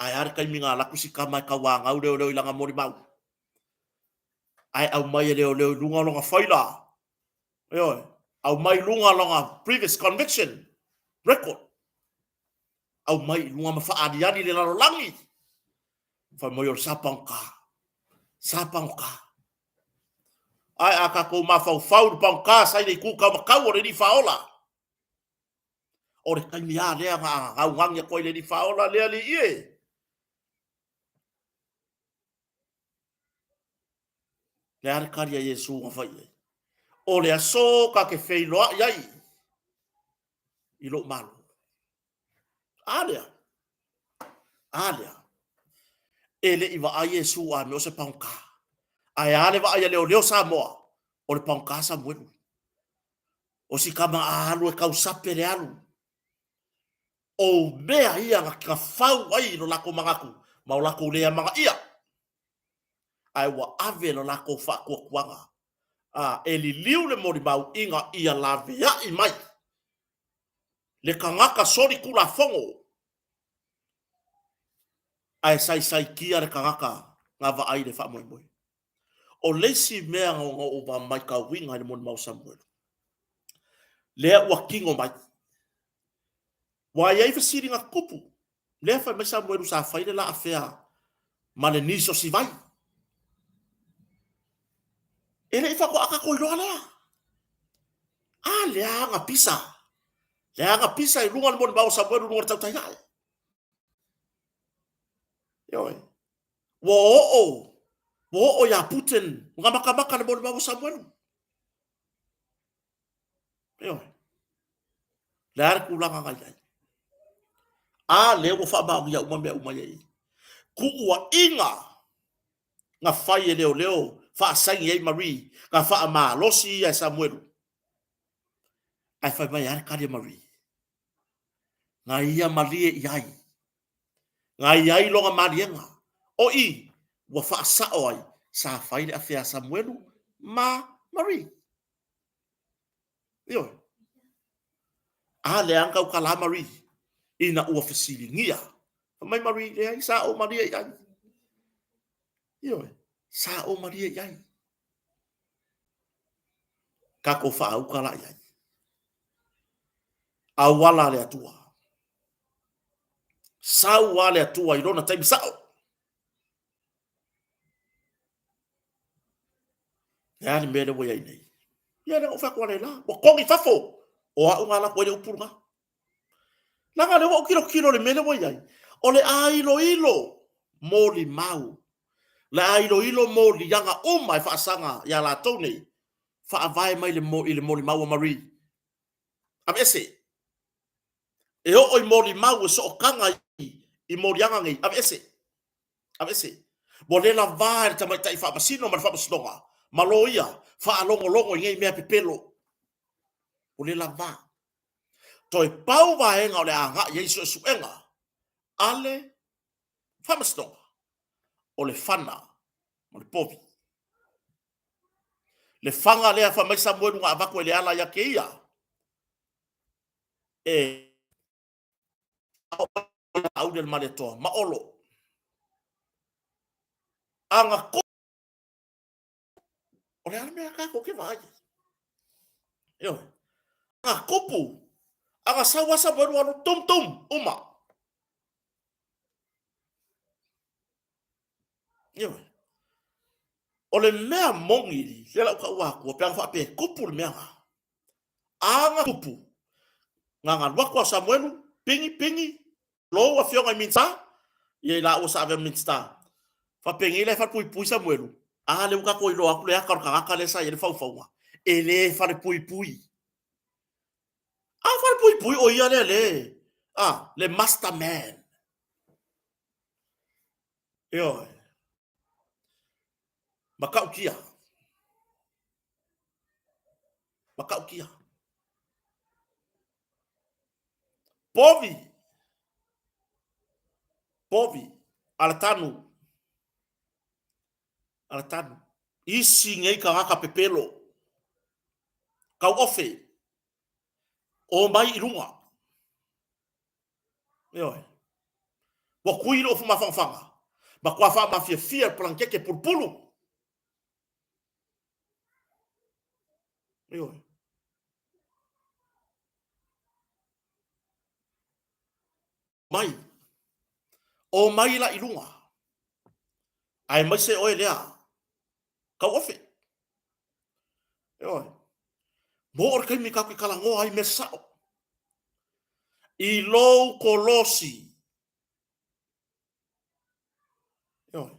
Ae a le taimi na alu atu si tama e tauanau leoleo i lana molimau, ae aumai e leoleo i luga o lona faila, ioe, aumai i luga lona previous conviction record, aumai i luga ma faaaliali i le lalolagi, fai mai o le sa pagota, sa pagota. Ae a tatou mafaufau i le pagota sa i le itu taumatau o le Alii Faaola, O le taimi a lea na augani atu ai le Alii Faaola, Le Alii e! Le a le tali a Iesu na fai i ai? O le aso ta te feiloai ai i lou Malo. A lea, a lea, e le i vaai Iesu a mea o se pagota. Ae a le vaai a leoleo Samoa, o le pagota Samuelu. O si tama a alu e tau sape le alu. O mea ia na fau ai lo latou manatu ma o latou le amanaia. Ae ua ave lo latou faatuatuaga a e liliu le molimau ina ia laveai mai le tagata solitulafono ae saisaitia le tagata na vaai i le faamoemoe. O le isi mea na ou matauina i le molimau a Samuelu, lea ua tino mai. Ua i ai fesili na tutupu, lea fai mai Samuelu sa fai le la afea ma le nisosi vai. E le i faatoa tatou iloa lea. A lea aga pisa. Lea aga pisa i luga o le molimau a Samuelu i luga o le tautai ae. Ioe. Ua oo, ua oo iā Putin, ua makamaka le molimau a Samuelu. Ioe. Le a le tulaga na i ai? A lea ua faamaonia uma mea uma ia i i. Tuuaiga na fai e leoleo faasaini ai Marie, na faamalosi ia e Samuelu. Ae fai mai e a le tali a Marie? Na ia malie i ai. Na i ai lona maliega. O i, ua faasao ai, sa fai le afea a Samuelu ma Marie. Ioe. A lea na tautala Marie, ina ua fesiligia. Fai mai Marie, leai, sa ou malie i ai. Ioe, sa ou malie i ai. Tatou faauka la i ai. Auala a le Atua. Sau a le Atua i lona taimi sao. Le a le mea lea ua i ai nei? Ia lea na ou fai atu analeila, ua togi i fafo. O au na alu atu ai le upu lena. Leaga lea ua ou tilotilo i le mea lea ua i ai, o le a iloilo molimau, le a iloilo moliaga uma e faasaga ia latou nei, faavae mai i le molimau a Marie. Aveese. E oo i molimau e sootaga i moliaga nei, aveese. Aveese. Ua le lavā e le tamaitai faamasino ma le faamasinoga ma loia faalogologo i nei mea pepelo. Ua le lavā. Toe pau vaega o le a agai i ai suesuega a le faamasinoga, o le fana ma le povi. Le faga lea fai mai Samuelu na avatu e Leala ia te ia, e auli a le Malietoa ma Olo. Aga o le a le mea a tatou ke vaai ai? Ioe. Aga tupu, aga sau lava Samuelu alu tum tum, uma. Ioe. O le mea moni, lea la ua taua atua, pe ana faapea e tupu le mea lena, aga tupu, na ona alu atu lava o Samuelu, pigi, pigi, lou afioga i Minisita, ia i laua sa avea ma Minisita. Faapenei la e falepuipui Samuelu, a lea ua tatou iloa atu le ata o le tagata lea sa i ai le faufauga, e le falepuipui. A falepuipui o ia lea le, a, le master man. Ioe. Matautia. Matautia. Povi. Povi. Alatanu. Alatanu. Isi nei tagata pepelo. Kauofe. Omai i luga. Ioe. Ua kui lou mafangafaga, matua faamafiafia le palankeke pulupulu. Ioe. Mai. O mai la i luga. Aemaise oe lea. Kauofe. Ioe. Mo o le taimi tatou te talanoa ai i mea sao. I lou kolosi. Ioe.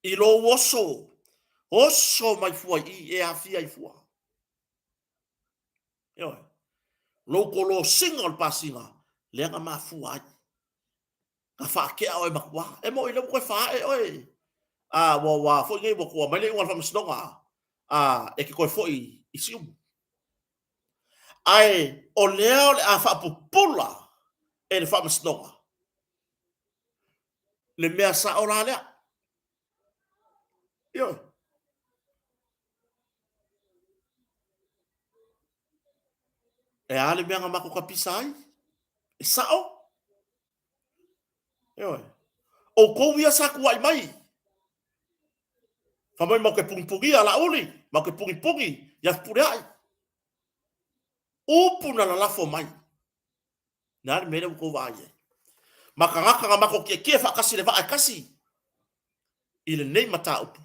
I lou oso. Oso mai fua i i e afia i fua. Ioe. Lou kolosiga o le pasiga, lea na mafua ai. Na faatea oe matua. E moi lea ua toe faae oe. A ua ua foi nei ua tua mai le iuga o le faamasinoga. A e te toe foi i Siumu. Ae o lea o le a faapupula e le faamasinoga le mea sao la lea. Ioe. E a le mea na matou tapisa ai? E sao? Ioe. Outou ia sa tuuai mai. Fai mai matou te pugipugia Laauli, matou te pugipugi ia Fepuleai. Upu na lalafo mai. Le a le mea lea ua outou vaai ai? Ma tagata na matou tietie faatasi i le vaa e tasi i lenei mataupu,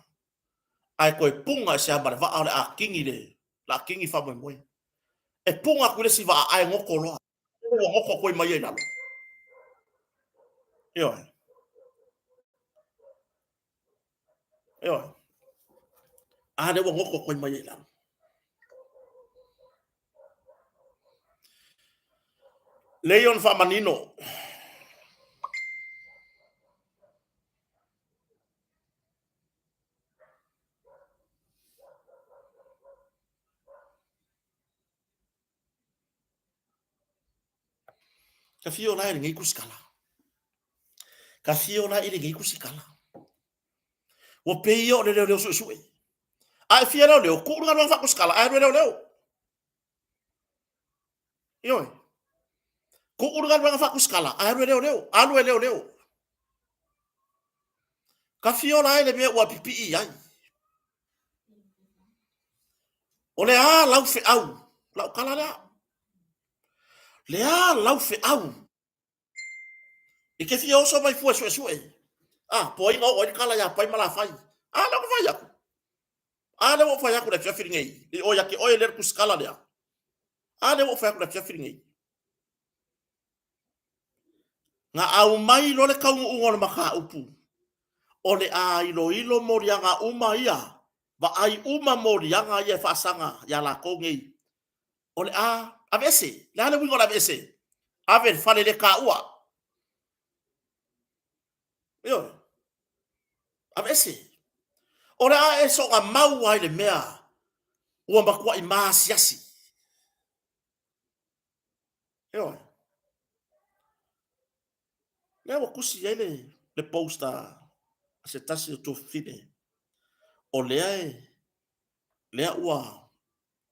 ae toe puga ese lava ma le vaa o le a kini le a kini faamoemoe. E puga atu i le isi vaa ae goto loa. Ua goto atu ai ma ia i lalo. Ioe. Ioe. A lea ua goto atu ai ma ia i lalo. Lei ona faamanino. Ka fio la i lenei tusitala. Ka fio la i lenei tusitala. Ua pei ia o le leoleo suesue. A e fia leoleo, tuu le galuega faatusitala, ae alu e leoleo. Ioe. Tuu le galuega faatusitala, ae alu e leoleo. Alu e leoleo. Ka fio la i le mea ua pipii ai. O le a lau feau? Lau tala lea. Le a lau feau? E te fia oso mai fua e suesue. A, po ai na oo ai le tala ia Pai ma Lafai. A, lea ua fai atu. A, lea ua ou fai atu i le afiafi lenei. I o ia te oe lea le tusitala lea. A, lea ua ou fai atu i le afiafi lenei. Na aumai loa le taunuuga o le mataupu, o le a iloilo moliaga uma ia, vaai uma moliaga ia e faasaga iā latou nei, o le a aveese. Le a le uiga o le aveese? Ave i le fale le taua. Ioe. Aveese. O le a e soona mau ai le mea ua matuai maasiasi. Ioe. Lea ua tusi ai le, le post a se tasi o tuafafine, o lea e, lea ua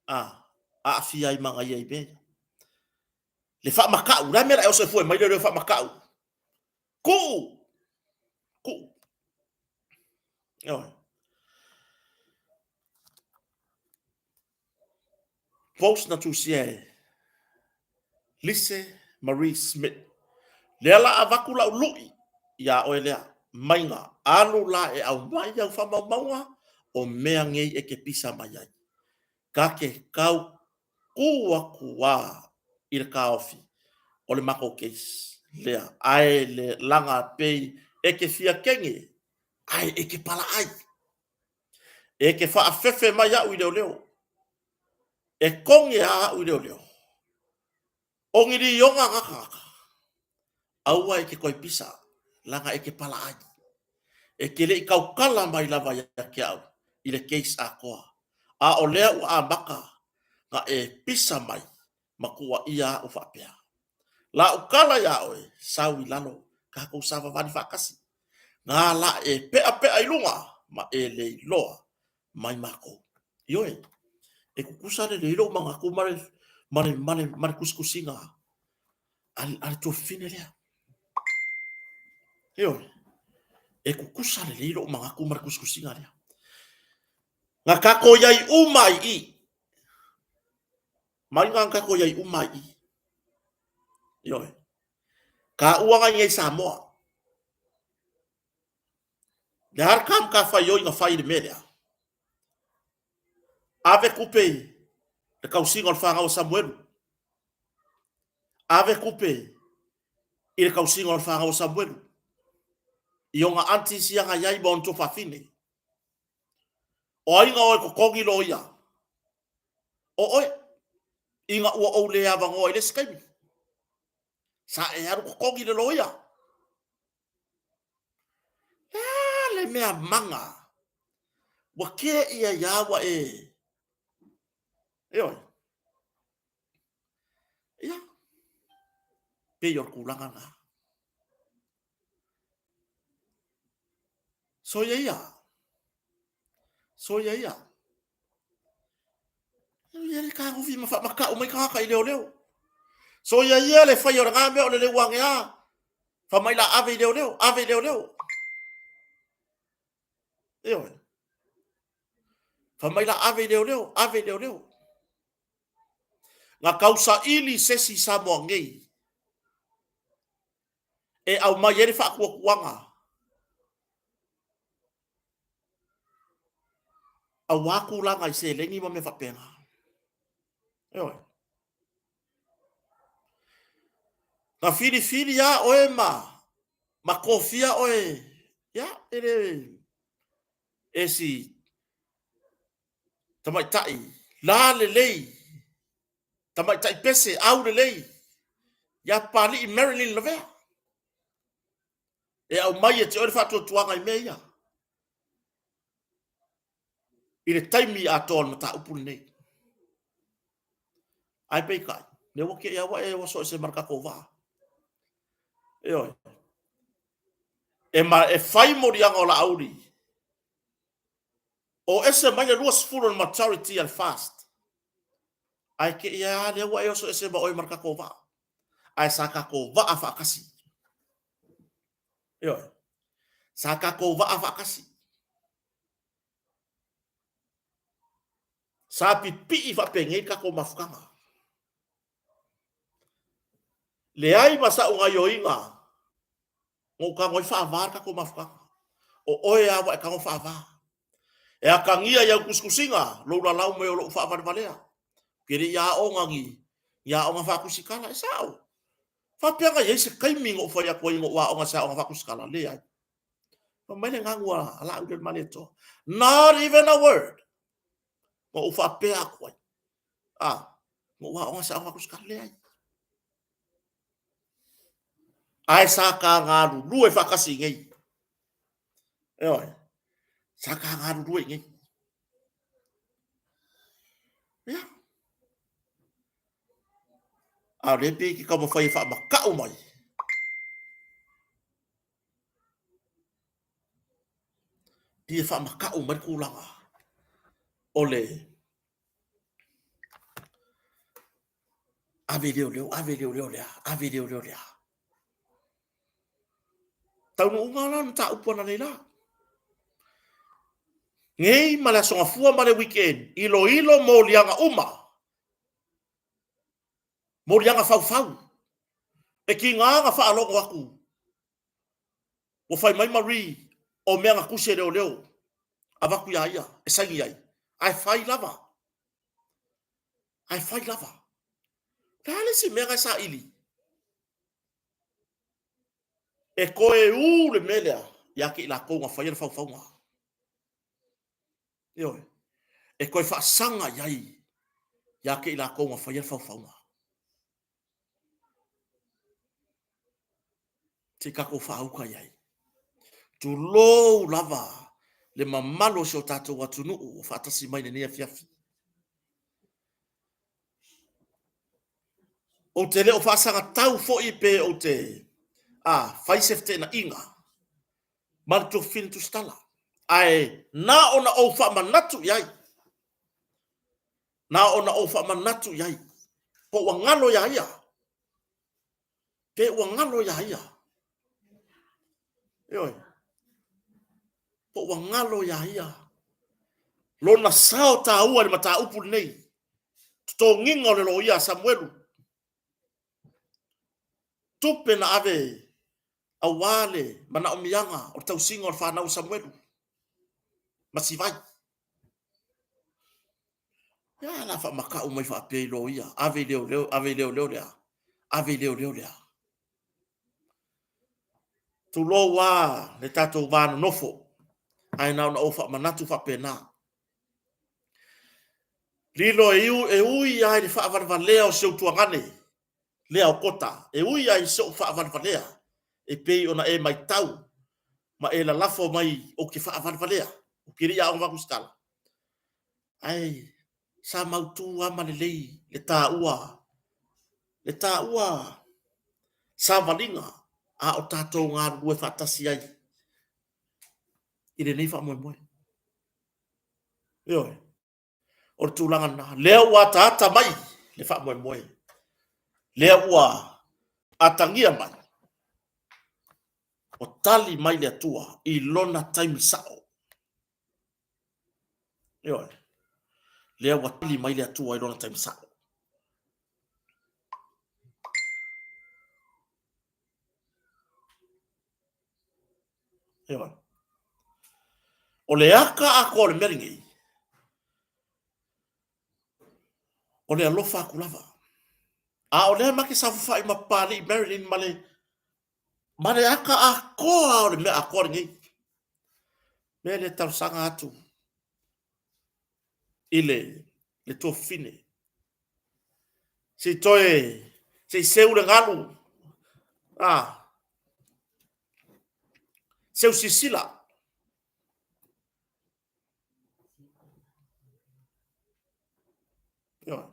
a, aafia ai ma ia i mea ia. Le faamatau, le a mea la e oso e fue mai le leo faamatau? Kuu! Kuu. Ioe. Post na tusia e Lise Marie Smith. Lea la avatu lau lui iā oe lea, maiga alu la e aumai au faamaumauga o mea nei e te pisa mai ai. Ka te kau kū atu a i le taofi o le matou case lea, ae le laga pei e te fia kege ae e te palaai. E te faafefe mai au i leoleo. E koge a au i leoleo. O ni lioga na tagata, aua e te toe pisa, laga e te palaai. E te le i tautala mai lava ia te au i le case atoa, a o lea ua amata na e pisa mai ma tuuaia au faapea. La'u tala iā oe, sau i lalo, tatou savavali faatasi. Na la e pe'ape'a i luga ma e le iloa mai matou. Ioe, e tutusa lelei lou manatu ma le, ma le, ma le, ma le tusitusiga a, a le tuafafine lea. Ioe, e tutusa lelei lou manatu ma le tusitusiga lea. Na tatou i ai uma i i. Mai na tatou i ai uma i i. Ioe. Taua na i nei Samoa. Le a le ka matafaioi na fai i le mea lea? Ave tupe i le tausiga o le fanau a Samuelu. Ave tupe i le tausiga o le fanau a Samuelu. I ona aunties ia na i ai ma ona tuafafine. O ai na o e totogi loia? O oe. Ina ua ou le avanoa i le isi taimi. Sa e alu totogi le loia. Le a le mea maga ua kē ia ia ua e. Ioe. Ia. Pei o le tulaga lena. Soia ia. Soia ia. Ia le tagofi ma faamata'u mai tagata i leoleo. Soia ia le faia o lena mea o le leu ane a. Fai mai la ave i leoleo, ave i leoleo. Ioe. Fai mai la ave i leoleo, ave i leoleo. Na tausaili se isi i Samoa nei e aumai ai le faatuatuaga aua tulaga i seleni ma mea faapena. Ioe. Na filifili lava oe ma ma tofia oe, ia, e le e si tamaitai la lelei, tamaitai pese, au lelei, ia Papalii Marilyn Lavea. E aumai ia te oe le faatuatuaga i mea ia. I le taimi atoa o le mataupu lenei. Ae peitai, lea ua te i lava ua e oso ese ma le tatou vaa. Ioe. E, ma, e fai moliaga o Laauli, o ese mai le 20 o le majority a le FAST. Ae te i lava lea ua e oso ese ma oe ma le tatou vaa. Ae sa tatou vaa faatasi. Ioe. Sa tatou vaa faatasi. Sa pipii faapenei le tatou mafutaga. Leai ma sa'u gaioiga na ou tago ai faava le tatou mafutaga. O oe lava ua e tago faava. E atagia i au tusitusiga lou lalau mai o lou faavalevalea. Ou te le i aoga ni, ni aoga faatusitala. E sao. Faapea na i ai se taimi na ou fai atu ai na ou aoga i se aoga faatusitala? Leai. Fai mai le gagu a Laaulialemalietoa, Not even a word! Na ou faapea atu ai, a, na ou aoga i se aoga faatusitala? Leai. Ae sa ta galulue faatasi i nei. Ioe, sa ta galulue i nei. Ia. A o lea pei e te taumafai e faamata'u mai. Pei e faamata'u mai le tulaga o le ave i leoleo, ave i leoleo le a, ave i leoleo le a. Taunuuga la o le mataupu analeila. Nei ma le Aso Gafua ma le weekend, iloilo moliaga uma. Moliaga faufau. E tiga na faalogo atu ua fai mai Marie o mea na tusi e leoleo avatu iā ia e saini ai, ae fai lava. Ae fai lava. O le a le isi mea na e saili? E toe ū le mea lea ia te i latou na faia le faufauga. Ioe. E toe faasaga i ai ia te i latou na faia le faufauga. Se i tatou faauta i ai. Tulou lava le mamalu o si o tatou atunuu ua faatasi mai i lenei afiafi. Ou te le o faasagatau foi pe ou te a, fai se feteenaiga ma le Tuafafine Tusitala, ae na ona ou faamanatu i ai, na ona ou faamanatu i ai, po ua galo ia ia, pe ua galo ia ia. Ioe, po ua galo ia ia lona sao taua i le mataupu lenei, totogiga o le loia a Samuelu, tupe na ave aua le manaomiaga o le tausiga o le fanau a Samuelu ma Sivai. Ia la faamakau mai faapea i loia, ave i leoleo, ave i leoleo le a? Ave i leoleo le a? Tulou a le tatou va nonofo, ae na ona ou faamanatu faapena. Lilo e, e ui lava i le faavalevalea o si ou tuagane, lea o Kota, e ui lava i so'u faavalevalea e pei ona e matau ma e lalafo mai ou te faavalevalea, ou te le i aoga faatusitala, ae sa mautu lava ma lelei le taua, le taua savaliga a o tatou galulue faatasi ai i lenei faamoemoe. Ioe. O le tulaga lena. Lea ua ataata mai le faamoemoe. Lea ua atagia mai. Ua tali mai le Atua i lona taimi sao. Ioe. Lea ua tali mai le Atua i lona taimi sao. Ioe. O le aka atoa o le mea lenei, o le alofa atu lava. A o lea ma te saofafai ma Papalii Marilyn ma le, ma le aka atoa o le mea atoa lenei. Mea lea talosaga atu i le, le tuafafine. Se i toe, se i seu le galu, a, seu sisila. Ioe.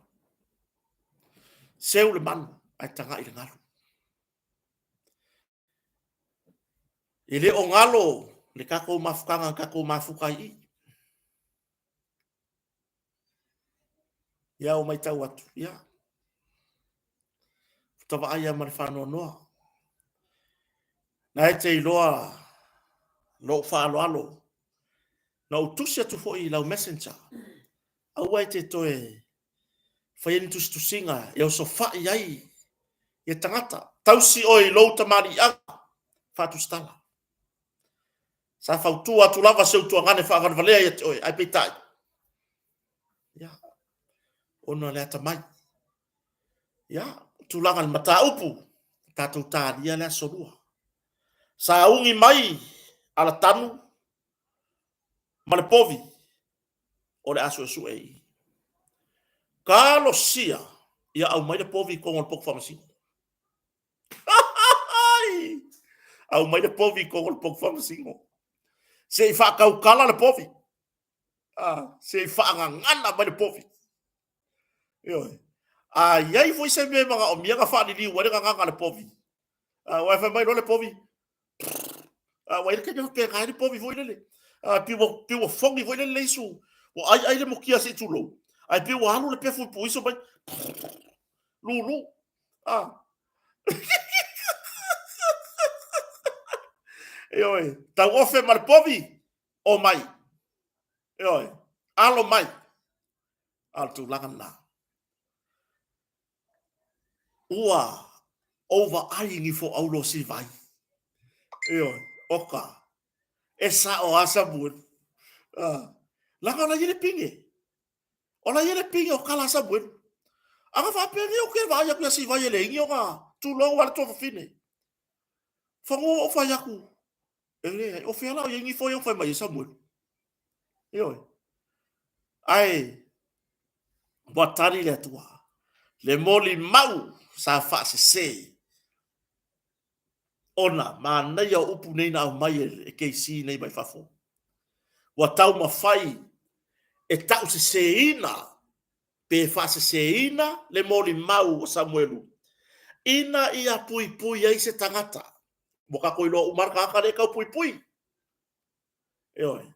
Seu le manu ae tagai i le galu. E le o galo le tatou mafutaga na tatou mafuta ai i. Ia ua matau atu, ia, ua vaai lava ma le faanoanoa. Na e te iloa lou faaaloalo, na ou tusi atu foi i lau messenger, aua e te toe faia ni tusitusiga e osofai ai ia tagata. Tausi oe i lou tamaliiaga faatusitala. Sa fautua atu lava si ou tuagane faavalevalea ia te oe, ae peitai, ia, ona o le atamai. Ia, tulaga i le mataupu, tatou talia le aso lua. Sauni mai alatanu ma le povi o le a suesue i i. Talosia ia aumai le povi i totonu o le potu faamasino. Aumai le povi i totonu o le potu faamasino. Se i faatautala le povi. Ah, se i faagagana mai le povi. Ioe. A i ai foi se mea e manaomia na faaliliu ai le gagana a le povi. Ah, aua e fai mai loa le povi, Ah, ua i ai le taimi e faapena ai le povi foi lele. Ah, pei ua, pei ua fogi foi lele le isu. Ua ai ai le mukia se i tulou. Ae pei ua alu le pefu i puiso mai. Lulu. Ah. Ioe, tauofe ma le povi, o mai. Ioe, alo mai. A o le tulaga lena. Ua ou vaai i nifo aulo o Sivai. Ioe, oka, e sao a Samuelu. Ah, leaga o la e i ai le pine. O la e i ai le pine o tala a Samuelu. A na faapea nei ou te vaai atu ia Sivai e leai ni ona tulou a le tuafafine. Fanua ou fai atu, e leai, o fea la o i ai nifo ia ua fai mai ai Samuelu. Ioe. Ae ua tali le Atua, le molimau sa faasese. Ona manaia o upu nei na aumai e KC nei mai fafo. Ua taumafai e tauseseina pe faaseseina le molimau o Samuelu ina ia puipui ai se tagata. Ua tatou iloa uma lava le tagata lea e tau puipui. Ioe.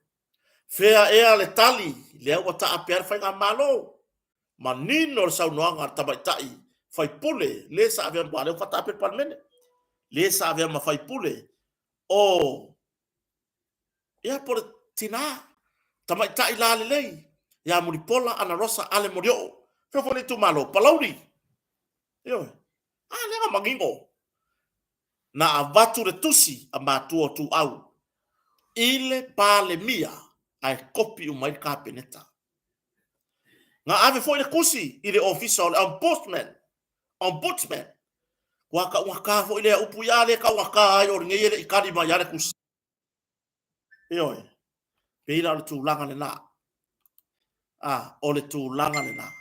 Fea ea le tali lea ua taape ai le faigamalo? Manino le saunoaga a le tamaitai faipule le sa avea, aua o lea ua faataape le Palemene, le sa avea ma faipule o ia po o le tina tamaitai lalelei ia Mulipola Anarosa Ale Molioo. Fea foi le itumalo? Palauli. Ioe. A lea na manino. Na avatu le tusi a matua o Tuau i le Palemia ae kopi uma ai le Kapeneta. Na ave foi le tusi i le ofisa o le Ombudsman, Ombudsman. Ua taugata foi lea upu ia lea taugata ai o lenei e le i tali mai lava le tusi. Ioe. Pei la o le tulaga lena. A, o le tulaga lena.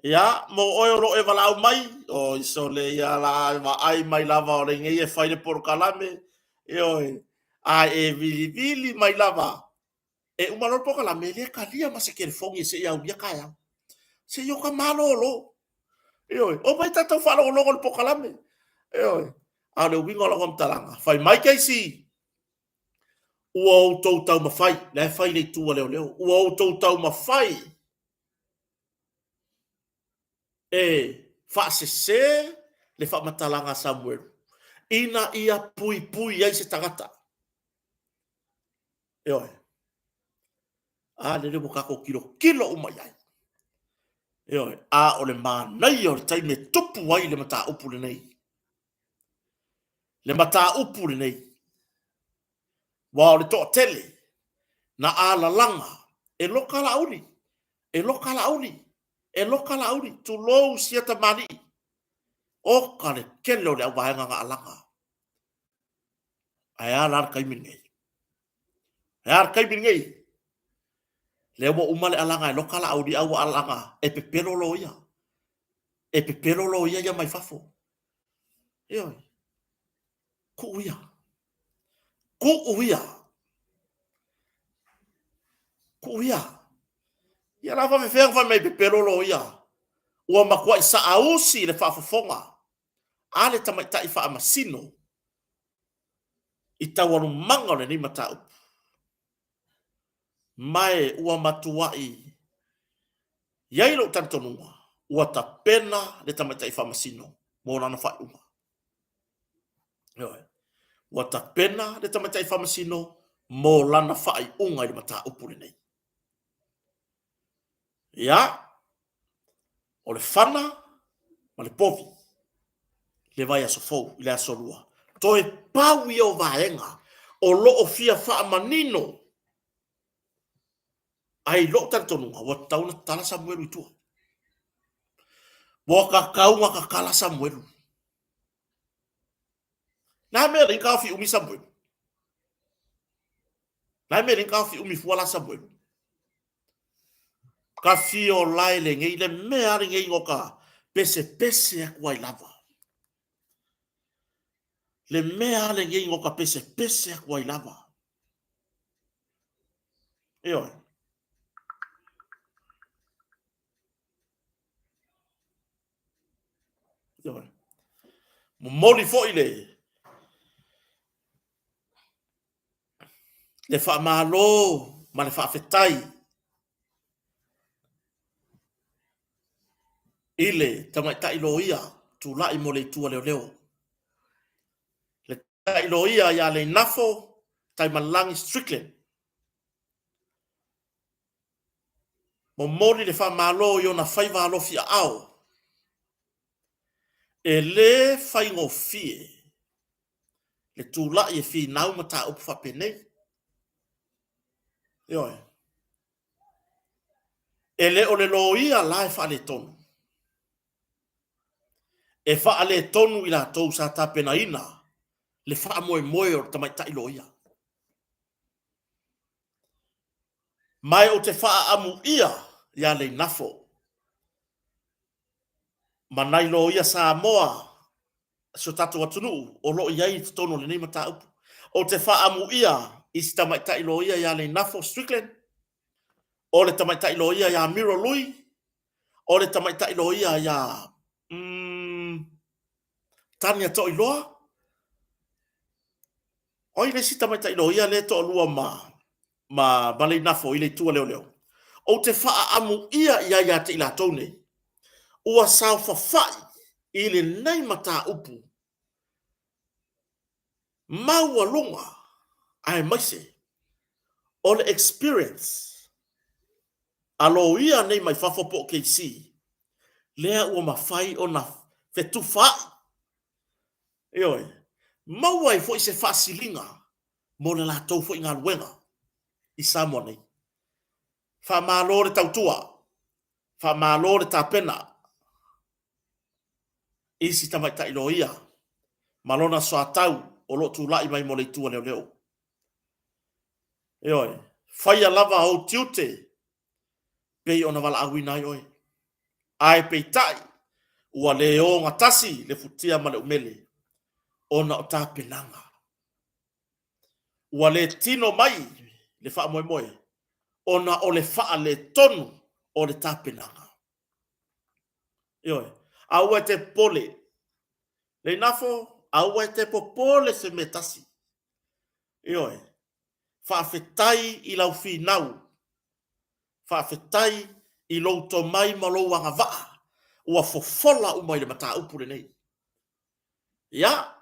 Ia, mo oe o lo o e valaau mai, oi sole ia la e vaai mai lava o lenei e fai le polokalame, ioe, a e vilivili mai lava, e uma loa le polokalame, e le talia ma se telefoni e se i aulia taeao. Se i ota malolo. Ioe, omai tatou faalogologo i le polokalame. Ioe, a o le uiga o lau faamatalaga, fai mai Casey, ua outou taumafai, la e fai le itu a leoleo, ua outou taumafai e faasese le faamatalaga a Samuelu ina ia puipui ai se tagata. Ioe. A lele ua tatou tilotilo uma i ai. Ioe. A o le manaia o le taimi e tupu ai le mataupu lenei. Le mataupu lenei. Ua o le toatele na alalaga e loka Laauli, e loka Laauli, e loka Laauli, tulou sia tamalii. Oka le tele o le auvaega na alaga. Ae a la le taimi lenei? Ae a le taimi lenei? Lea ua uma le alaga e loka Laauli a ua alaga e pepelo loia. E pepelo loia ia mai fafo. Ioe. Kuu ia. Kuu ia. Kuu ia. Ia la faafefea fai mai pepelo loia. Ua matuai saausi le faafofoga a le tamaitai faamasino i taualumaga o lenei mataupu. Ma e ua matuai i ai lou talitonuga ua tapena le tamaitai faamasino mo lana faaiuga. Ioe. Ua tapena le tamaitai faamasino mo lana faaiuga i le mataupu lenei. Ia, o le fana ma le povi le vaiaso fou i le aso lua. Toe pau ia o vaega o lo o fia faamanino ai lou talitonuga ua tatau ona tatala Samuelu i tua. Ua tatau ona tatala Samuelu. Na mea lei taofi umi Samuelu. Na mea lei taofi umi fua la Samuelu. Ka fio lae lenei, le mea lenei no ka pesepese atu ai lava. Le mea lenei no ka pesepese atu ai lava. Ioe. Ioe. Momoli foi le le faamalo ma le faafetai i le tamaitai loia tulai mo le itu a leoleo. Le tamaitai loia ia Leinafo Taimalagi Strickland. Momoli le faamalo i ona faiva alofi aao. E le faigofie le tulai e finau mataupu faapenei. Ioe. E le o le loia la e faaletonu. E faaletonu i latou sa tapenaina le faamoemoe o le tamaitai loia. Ma e ou te faaamuia ia Leinafo ma nai loia Samoa. si o tatou atunuu o lo o i ai i totonu o lenei mataupu. Ou te faaamuia i si tamaitai loia ia Leinafo Strickland, o le tamaitai loia ia Miro Lui, o le tamaitai loia ia mm, Tania Toiloa, o ai le isi tamaitai loia lea e toalua ma, ma, ma Leinafo i le itu a leoleo. Ou te faaamuia i ai ia te i latou nei, ua saofafai i lenei mataupu maualuga aemaise o le experience a loia nei mai fafo po o KC lea ua mafai ona fetufaai, ioe, maua ai foi se faasiliga mo le latou foi galuega i Samoa nei. Faamalo le tautua, faamalo le tapena i si tamaitai loia ma lona soatau o lo o tulai mai mo le itu a leoleo. Ioe, faia lava ou tiute pei ona valaauina ai oe. Ae peitai, ua le ogatasi le futia ma le umele ona o tapenaga. Ua le tino mai le faamoemoe ona o le faaletonu o le tapenaga. Ioe, aua e te popole. Leinafo, aua e te popole se mea tasi. Ioe, faafetai i lau finau, faafetai i lou tomai ma lou agavaa ua fofola uma i le mataupu lenei. Ia,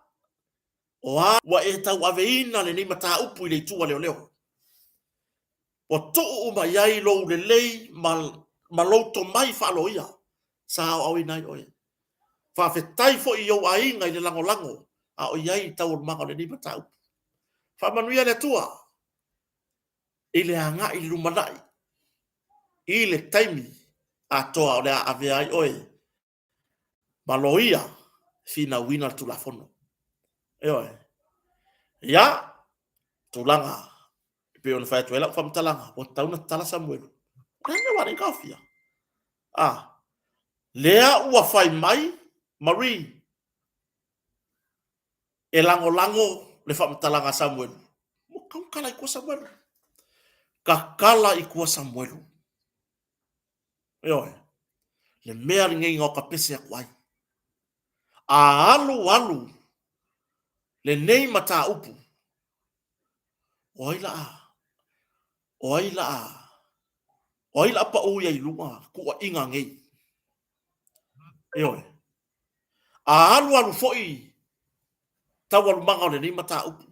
o a ua e tauaveina lenei mataupu i le itu a leoleo? Ua tuu uma i ai lou lelei ma, ma lou tomai faaloia sa aoaoina ai oe. Faafetai foi i ou aiga i le lagolago a o i ai i taualumaga o lenei mataupu. Faamanuia le Atua i le agai i le lumanai i le taimi atoa o le a avea ai oe ma loia e finauina le Tulafono. Ioe. Ia, tulaga e pei ona fai atu ai lau faamatalaga, ua tatau ona tatala Samuelu. O le a le mea ua ala ai ona taofia? A, lea ua fai mai Marie e lagolago le faamatalaga a Samuelu. Ua tatau ona tala i tua Samuelu. Tatala i tua Samuelu. Ioe. Le mea lenei na ota pese atu ai. A alu alu lenei mataupu, o ai laa, o ai laa, o ai laa pau ia i luga tuuaiga nei? Ioe. A alu alu foi taualumaga o lenei mataupu,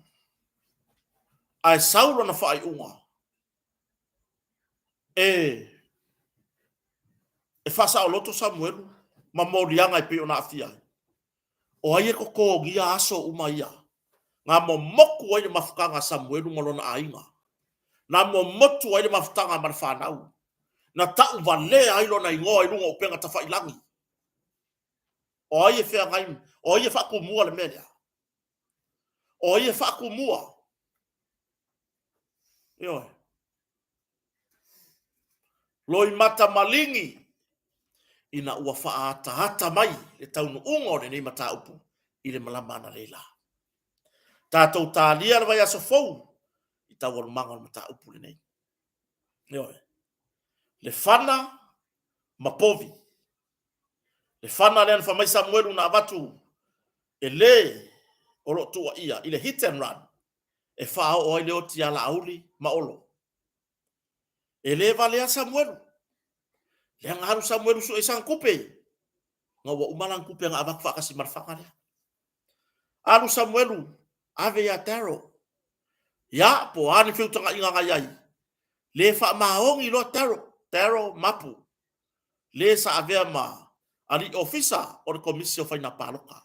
ae sau lona faaiuga, e e faasaoloto Samuelu ma moliaga e pei ona aafia ai. O ai e totogia aso uma ia? Na momotu ai le mafutaga a Samuelu ma lona aiga. Na momotu ai le mafutaga ma le fanau. Na tauvalea ai lona igoa i luga o upega tafailagi. O ai e feagai, o ai e faatumua le mea lea? O ai e faatumua? Ioe. Loimata maligi ina ua faaataata mai le taunuuga o lenei mataupu i le malama analeila. Tatou talia le vaiaso fou i taualumaga o le mataupu lenei. Ioe. Le fana ma povi. Le fana lea na fai mai Samuelu na avatu e le o lo o tuuaia i le hit and run e faaoo ai le oti ia Laauli ma Olo. E le valea Samuelu. Lea na alu Samuelu sue i sana tupe. Na ua uma lana tupe na avatu faatasi ma le fana lea. Alu Samuelu, ave ia Daryl. Ia, po o a ni feutagaiga na i ai. Le faamaoni loa Daryl. Daryl Mapu. Le sa avea ma alii ofisa o le Komisi o Faiga Palota.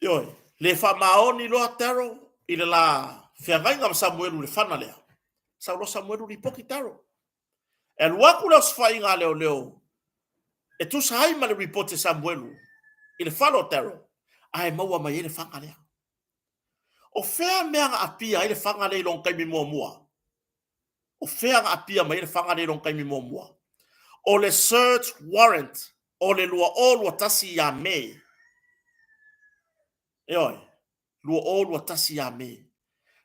Ioe, le faamaoni loa Daryl i le la feagaiga ma Samuelu i le fana lea. Sau loa Samuelu lipoti Daryl. E alu atu le osofaiga a leoleo e tusa ai ma le ripoti a Samuelu i le fale o Daryl, ae maua mai ai le fana lea. O fea mea na apia ai le fana lea i lona taimi muamua? O fea na apia mai ai le fana lea i lona taimi muamua? O le search warrant. o le 2021 ia Me. Ioe, 2021 ia Me.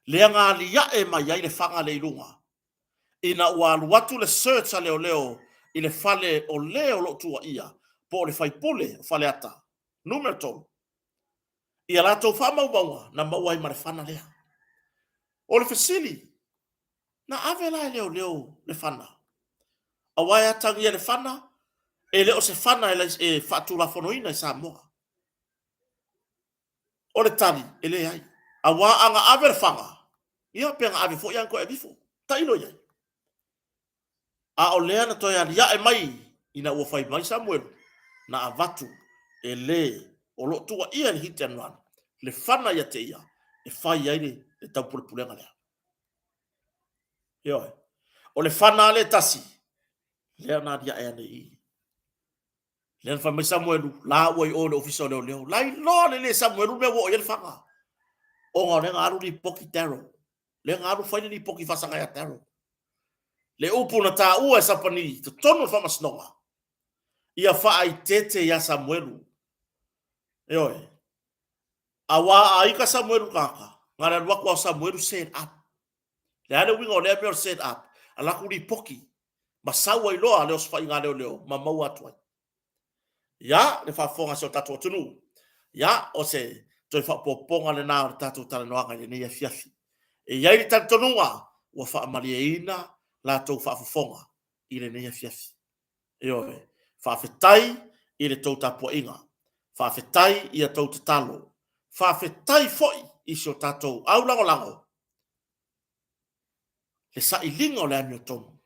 Lea na aliae mai ai le faga lea i luga, ina ua alu atu le search a leoleo i le fale o le o lo o tuuaia, po o le faipule o Faleata Numera 3, i a latou faamaumauga na maua ai ma le fana lea. O le fesili, na ave la e leoleo le fana? Aua e atagia le fana, e le o se fana e faatulafonoina i Samoa. O le tali, e leai. Aua a na ave le faga, ia pe na ave foi ae na toe aveifo. Tailo i ai. A o lea na toe aliae mai ina ua fai mai Samuelu, na avatu e le o lo o tuuaia i le hit and run le fana ia te ia e fai ai le taupulepulega lea. Ioe. O le fana a le tasi, lea na aliae ane i i. Lea na fai mai Samuelu, la ua i o i le ofisa o leoleo. La iloa lelei e Samuelu le mea ua oo i ai le faga. Ona o lea na alu lipoti Daryl. Lea na alu fai le lipoti faasaga ia Daryl. Le upu na taua e Sapani i totonu o le faamasinoga, ia faaeteete ia Samuelu. Ioe. Aua a ita Samuelu tagata, na o le alu atu lava o Samuelu set up. Le a le uiga o lea mea o le set up? Alu atu lipoti ma sau ai loa le osofaiga a leoleo ma maua atu ai. Ia, le faafofoga a si o tatou atunuu, ia, o se toe faaopoopoga lena o le tatou talanoaga i lenei afiafi. E i ai le talitonuga ua faamalieina la tou faafofoga i lenei afiafi. Ioe, faafetai i le tou tapuaiga, faafetai i a tou tatalo, faafetai foi i si o tatou au lagolago le sailiga o le amiotonu.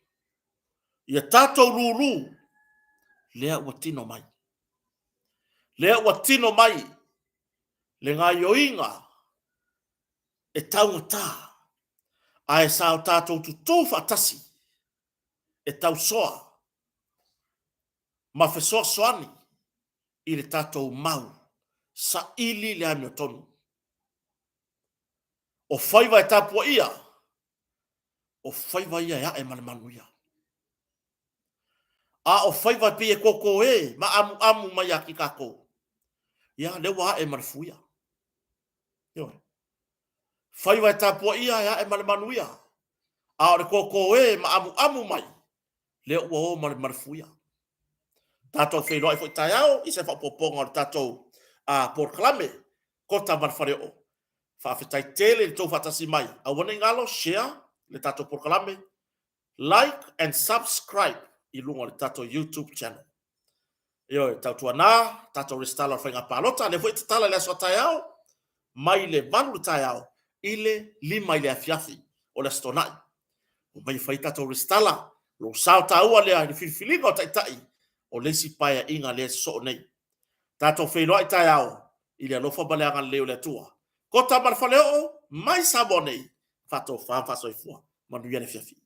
Ia tatou lulu, lea ua tino mai. Lea ua tino mai le gaioiga e taugata, ae sa o tatou tutū faatasi e tausoa ma fesoasoani i le tatou mau saili le amiotonu. O faiva e tapuaia, o faiva ia e ae ma le manuia. A o faiva e pei e koko e ma amuamu mai ia ki tatou, ia lea ua ae ma le fuia. Ioe. Faiva e tapuaia e ae ma le manuia, a o le koko e ma amuamu mai, lea ua o ma le fuia. Tatou feiloai foi taeao i se faaopoopoga o le tatou polokalame Kota ma le Faleoo. Faafetai tele i le tou faatasi mai. Aua ne i galo, share le tatou polokalame, like and subscribe i luga o le tatou YouTube channel. Ioe, tautuana, tatou resitala o le faiga palota, lea foi e tatala i le aso a taeao, mai le 8 i le taeao i le 5 i le afiafi o le Aso Toonai. Omai e fai tatou resitala, lou sao taua lea i le filifiliga o taitai o le isi paeaiga lea e sosoo nei. Tatou feiloai taeao i le alofa ma le agalelei o le Atua. Kota ma le Faleoo, mai Samoa nei, faatofa ma faasoifua. Manuia le afiafi.